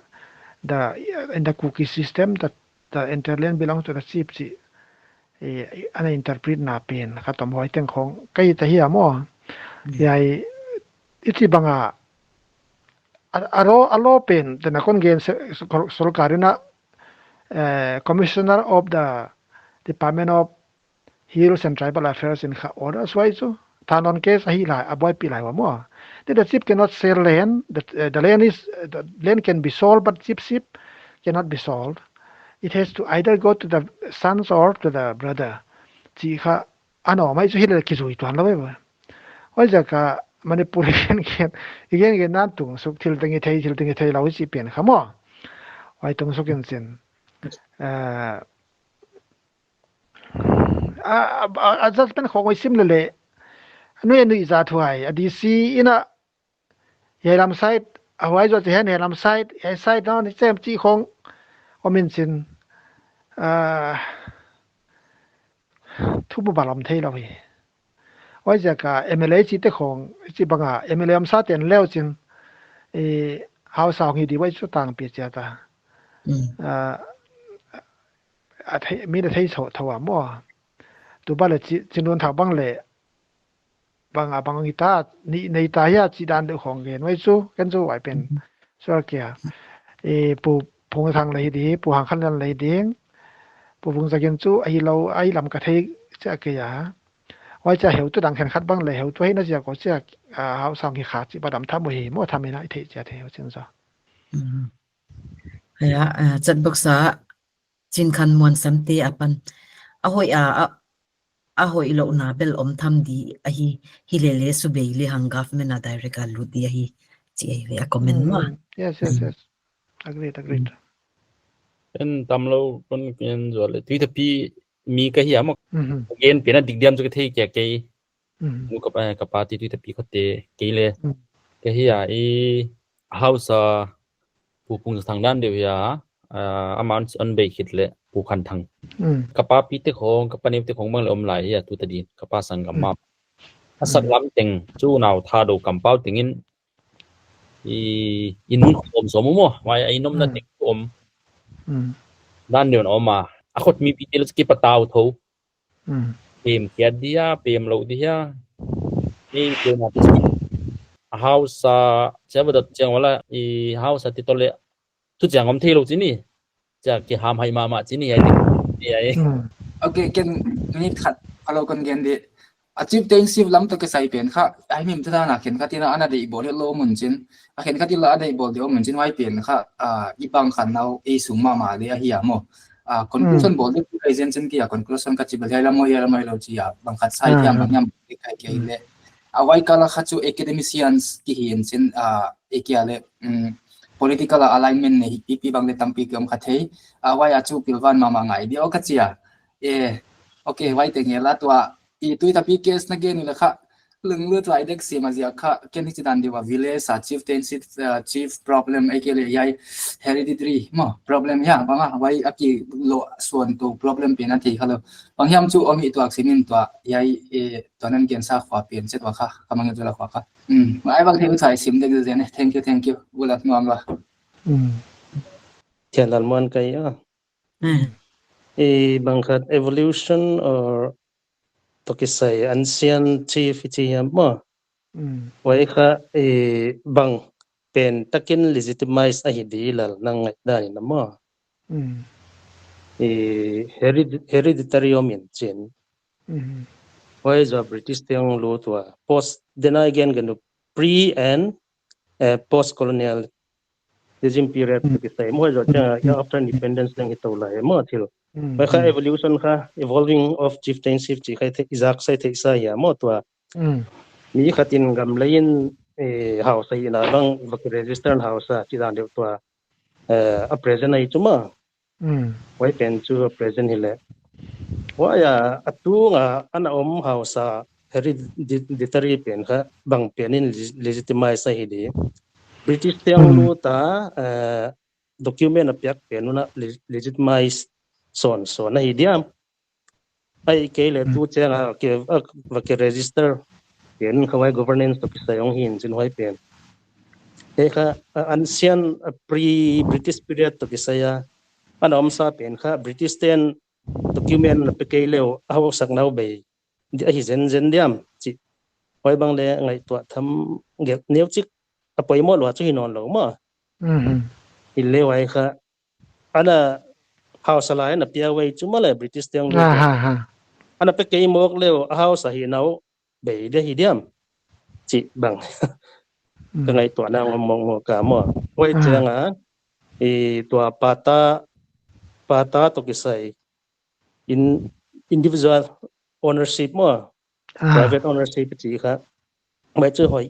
the, in the Kuki system, the, the interland belongs to the chief chi, eh, ana interpret na pen khat om huai teng khong ka hi ta hi a maw. Hmm. Hiai, i chi bang a, a, a law, a law pen, tena kon gen se, sol-, solkar in a, eh, Commissioner of the Department of Hills and Tribal Affairs in kha order suai chu. Thanlon case a hi lai, a buaipih lai ua maw. The, the chief cannot sell land, the, eh, the land is, eh, the land can be sold, but chiefship cannot be sold. It has to either go to the sons or to the brother. Chi kha, a nawn mai chu hi le kizui tuan lou ve. Huai ziak a Manipur i gen gen, i gen gen nan tung suk thil teng i thei, thil teng i thei lou i chi pen kha maw. Huai tung suk in chin. Eh, a, a, a, a judgment khong huai sim le le. Nui nui zat huai, a D C in a, hiai lam side, a huai zaw chi hen hiai lam side, hiai side nawn ni chem chi khong om in chin. Ah, thu mu ba lam thei lou hi. Huai ziak a M L A chi te khong, chi bang a, M L A om sa ten leu chin, eh, hausa hong hi di huai chu tangpi chia ta. Mm. Ah, a thei, mi na thei so, tho a maw. Tu ba le chi, Chinlunthang bang le, bang a bang hi ta, ni, nei ta hia chi dan deuh khong gen huai chu, ken chu huai pen. Mhm. Sual kia. E, Pu Phungthang le hi di, Pu Hangkhanlian le hi ding. Pu Vungzakin chu, a hi lou, a hi lam ka thei chia kia. Huai chia heutu dang khenkhat bang le heutu hi na ziak uh chia, ah, hausa hong hi kha chi ba dam tham uh hi, maw tham in a i thei chia thei uh chin zaw. Mhm. Hia, ah, chat box a, Chinkhanmuansamte apan. A hoih a, a, a hoih louhna bel om tham di ahi, hi le le subei le hang government a direct a lut di ahi, chi ahi ve a comment maw. Mm, mm. Yes, yes, mm, yes. Agreed, agreed. Mm. En tam lou kon ken zual le. Tuithapi mi ka hi a maw. Mhm. Again, pen a dik diam chu ka thei kia kei. Mm. Nu ka pa, ka pa ti Tuithapi khote kei le. Mm. Ka hi a i hausa Pu Phungzathang dan deuh hia, ah, amah hon bei khit le Pu Khanthang. Mm. Ka pa pi te khong, ka pa neu te khong bang le om lai hia tu ta din, ka pa sanggam ma. Mm. A sak lam teng, chu nau Thadou kampau teng in, i, i nun khong om sawm maw, mai a i nomna teng khong om. Mm. Dan deuh na om a, a khot mi pi te le ki patau tho. Mm. Pem kiat dia, pem lou dia. Ei, kei na te. A hausa, chiang va dot chiang wala, i hausa ti tole. Tu chiang om thei lou chi ni. Chia kiham hai mahmah chi ni ai. Ni ai. Hmm. Okay, ken minute khat, kalau kon gen di. A chieftainship lam toh kisai pen kha, ai mim ta na khenkhat in a ana deih bawl lou mun chin. A khenkhat in la a deih bawl di om mun chin huai pen kha, ah, i bang khan nau ei sung mahmah le ahi a maw. Ah, conclusion bawl di tu kai zen chin kia conclusion ka chi bel hiai lam maw hiai lam maw lou chi a. Bang khat sai thiam bang hiam kai kei le. A huai kal a kha chu academicians ki hi in chin, ah, ei kia le, mm, political alignment nei hi pi pi bang le tampi ki om kha thei. Ah, huai a chu pilvan mahmah ngai di o ka chi a. Eh, okay, huai te nge la tua. I tui tapi case na gen ni la kha. Lunglut lai dek si ma zia kha. Ken hi chi dan di wa village a chieftainship, ah, chief problem ei ke le hiai hereditary maw problem hia bang a huai a ki lo suan tu problem pen a thei kha lou. Bang hiam chu om hi tuak simin tua hiai, eh, tua nan gen sa khua pen chet wa kha. Ka mang tu la khua kha. Hmm. Mai bang thei u chai sim dek zen. Thank you, thank you. Ulat nuam la. Hmm. Thian Lal Muan kai a. Hmm. I bang khat evolution or toh kisai ancient chief i chi hiam maw. Hmm. Huai kha i bang pen takin legitimize ahi di lal nang ngaihdan in maw. Hmm. I hered-, hereditary om in chin. Hmm. Huai zaw British te hong lut ua. Post, then again, gen pre and, eh, post colonial regime period toh kisai. Maw huai zaw chiang a after independence leng hi tou lai maw thil. Hmm. Huai kha evolution kha evolving of chieftainship chi kha i thei, i zak sa i theih sa hia maw tua. Hmm. Mi khat in gam lei in, eh, hausa hihna bang va ki register hausa chi dan deuh tua. Eh, a present ahi chu maw. Hmm. Huai pen chu a present hi le. Huai a, a tung a, ana om hausa hereditary pen kha bang pen in le-, legitimize ahi di. British te hong lut a, eh, document a piak pen un a le-, legitimize sawn sawn ahi diam. Ahihkeileh tu chiang a ke, a, va ke register pen kha huai governance toh kisai hong hi in chin huai pen. Te kha, a, ancient, a, pre-British period toh kisai a. Ana om sa pen kha British ten document na pe kei leh a hausak nau bei. Di ahi zenzen diam chi. Huai bang le ngaihtuah tham gelh neu chik a poimoh lua chu hi nawn lou maw. Mhm. Hi le huai kha ana hausa lai ana pia huai chu maw le British te hong lut. Ana pe kei mawk leh a hausa hi nau bei di hi diam. Chi bang. Ka ngaihtuahna ngam mawk mawk ka maw. Huai chiang a, i tua pata, pata toh kisai in individual ownership maw. Private ownership chi kha. Mai chu hoih.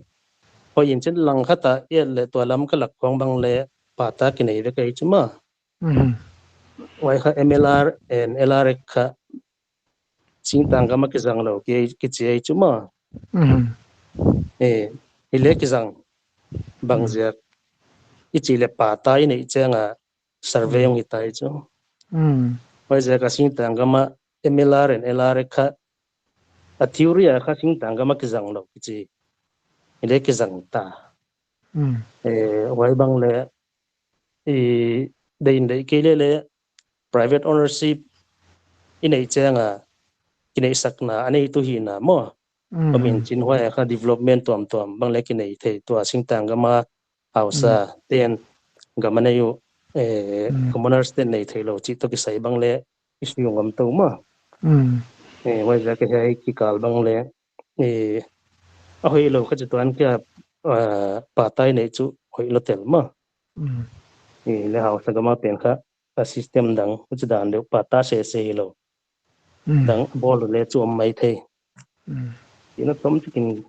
Hoih in chin lang khat a i et leh tua Lamka lak khong bang le pata kinei vek ahi chu maw. Mhm. Huai kha M L R and L R X kha singtang gam a kizang lou ki, kichi ahi chu maw. Mhm. Eh, hi le kizang bang ziak. I chih leh pata i neih chiang a survey hong hi ta ahi chu. Mm. Huaiziak a singtang gam a M L R and L R X kha a theory a kha singtang gam a kizang lou kichi. Hi le kizang ta. Mm. Eh, huai bang le, i deih in deih kei leh le private ownership i neih chiang a kineihsakna a neitu hihna maw. Mm. Om in chin huai a kha development tuamtuam bang le kinei thei tua singtang gam a hausa ten gam a nei uh, eh, commoners ten nei theilou chih toh kisai bang le issue ngam tou maw. Mm. Eh, huaiziak a hiai kikal bang le, eh, a hoihlou kha chu tuan kia, ah, pata i neih chu hoihlou tel maw. Mm. Eh, le hausa gam a pen kha a system dang, huchi dan deuh pata sese hilou. Mm. Dang bawl le chu om mai thei. Mm. Ina tom chikin,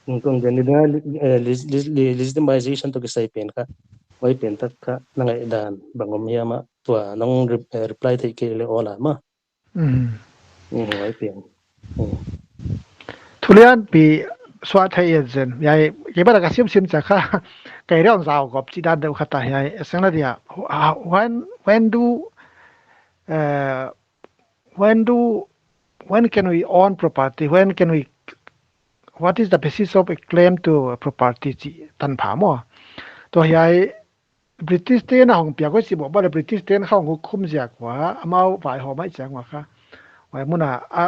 in kong gen ni dang, eh, leg-, leg-, leg-, legitimization toh kisai pen kha. Huai pen tak kha na ngaihdan bang om hiam a tua nong re-, eh, reply theih kei leh awl a maw. Mm. Mm, huai pen. Mm. Thulian pi suah thei e zen. Hiai, kei bang ka sim sim chia kha. Kei rong zau gop chi dan deuh kha ta hiai. Seng la dia. Wh-, when, when do, uh, when do, when can we own property? When can we, what is the basis of a claim to a property chi tan pha maw? Tua hiai, British ten a hong piak huai si bo, bang le British ten kha hong hukhum ziak ua, amau vaihawm mai chiang ua kha. Huai mun a, a,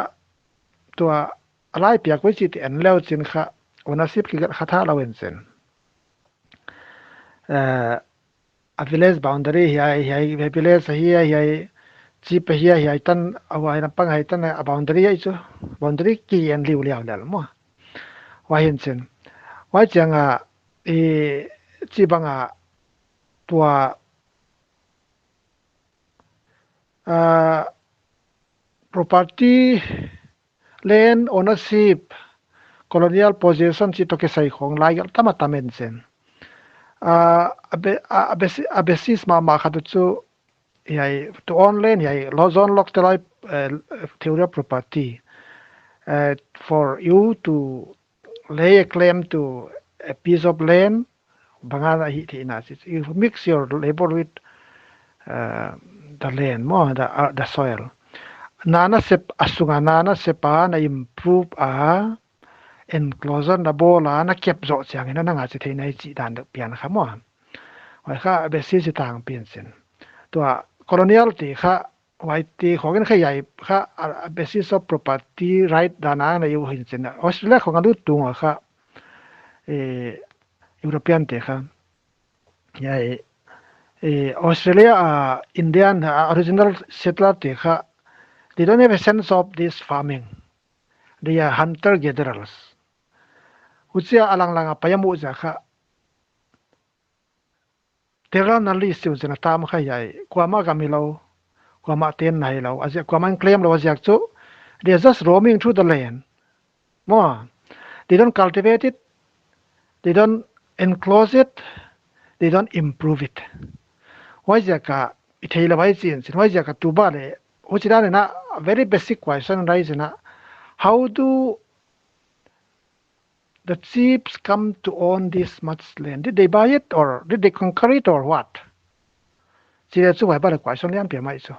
tua, a lai piak uh chih te en leu chin kha, ownership kigelh kha tha lou in chin. Eh, a village boundary hiai, hiai, hiai village ahi a, hiai chief ahi a, hiai tan, a huai lampang hiai tan a boundary ahi chu. Boundary ki en liu liau lel maw. Huai hin chin. Huai chiang a, i chih bang a tua, ah, property, land ownership, colonial possession chih toh kisai khong lai gelh tam a tam in chin. Ah, a be-, a, a basi-, a basis mahmah khat chu, hiai, to own land, hiai, lo-, John Locke te lai, eh, theory of property. Eh, for you to lay a claim to a piece of land, bang a na hih theihna chih. You mix your labor with, uh, the land maw, the, uh, the soil. Na na sep a sung a, na na sep a, na improve a, enclosure na bawl a, na kep zoh chiang in na ngah chih theihna hi chih dan deuh pian kha maw. Huai kha basis hi tangpi in chin. Tua colonial te kha, huai te khong in kha hiai kha, a, a basis of property right dan a na uh hin chin. Australia khong a lut tung a kha, eh, European te kha. Hiai, eh, Australia, ah, Indian, ah, original settler te kha, they don't have a sense of this farming. They are hunter gatherers. Huchia a lang lang a pai a muh ziak kha, terra nullius chih uh chin a tam kha hiai, kuamah gam hilou, kuamah tenna hilou, a ziak kuamah in claim lou a ziak chu, they are just roaming through the land. Maw, they don't cultivate it, they don't enclose it, they don't improve it. Huai ziak a, i theilou huai chin chin, huai ziak a tu ba le, huchi dan in a, a very basic question rise in a, how do the chiefs come to own this much land? Did they buy it or did they conquer it or what? Chih le chu huai ba le question lian pi mai chu.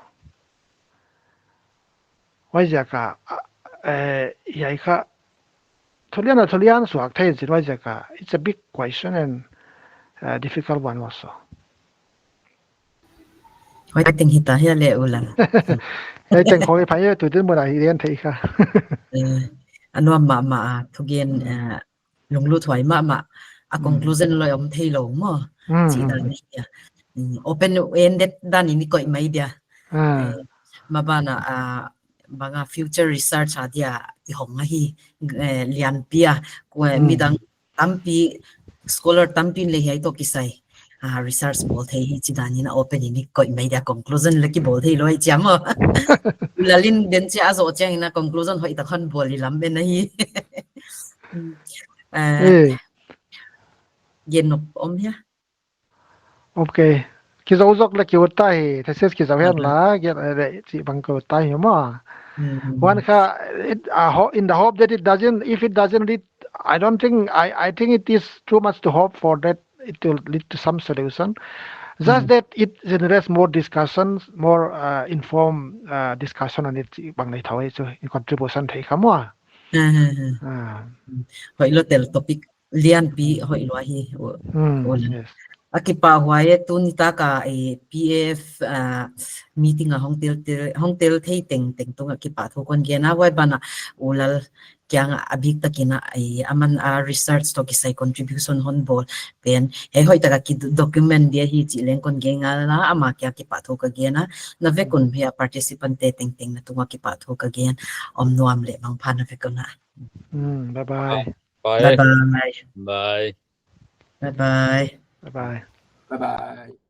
Huai ziak a, a, eh, hiai kha, thulian a thulian suak thei chin huai ziak a, it's a big question and, uh, difficult one also. Huai teng hita hia le U Lal. Huai teng khong i phai tu din mun a hi lian thei kha. Eh, a nuam mahmah a, thugen, eh, lunglut huai mahmah a, conclusion loi om theilou maw. Mm, chih dan hi a. Mm, open ended dan in i koih mai dia. Eh, maban a, ah, bang a future research a dia i hong ahi, eh, lianpi a, midang tampi, scholar tampi in le hiai toh kisai, ah, research bawl thei hi chih dan in a open in i koih mai dia, conclusion le kibawl theilou hi chia maw. U Lal in den chia a zoh chiang in a conclusion hoihtak hon bawl i lam ben ahi. Eh, gen nop om hia? Okay. Kizou zok le ki ut ta hi, thesis kizou hen la, gen, eh, chih bang ki ut ta hi maw. Huan kha, it, uh, ho-, in the hope that it doesn't, if it doesn't lead, I don't think, I, I think it is too much to hope for that it will lead to some solution. Just that it generates more discussions, more, uh, informed, uh, discussion on it, chih bang nei thou hi chu, in contribution thei kha maw. Ah. Hoihlou tel topic. Lianpi hoihlou hi, U-, U Lal. A kipahhuai e, tuni tak a, eh, P A F, ah, meeting a hong tel, tel, hong tel thei tengteng tung a kipahthu kon gen a, huai ban a U Lal kiang a biktak in a, eh, aman a research toh kisai contribution hon bawl pen, hiai hoihtak a ki do-, document dia hi chih leng kon gen ngal a, ama kiang kipahthu ka gen a, na vek un hiai a participant te tengteng na tung a kipahthu ka gen, om nuam leh mangpha na vek un a. Mm, bye bye. Bye. Bye bye. Bye. Bye bye. Bye bye. Bye bye.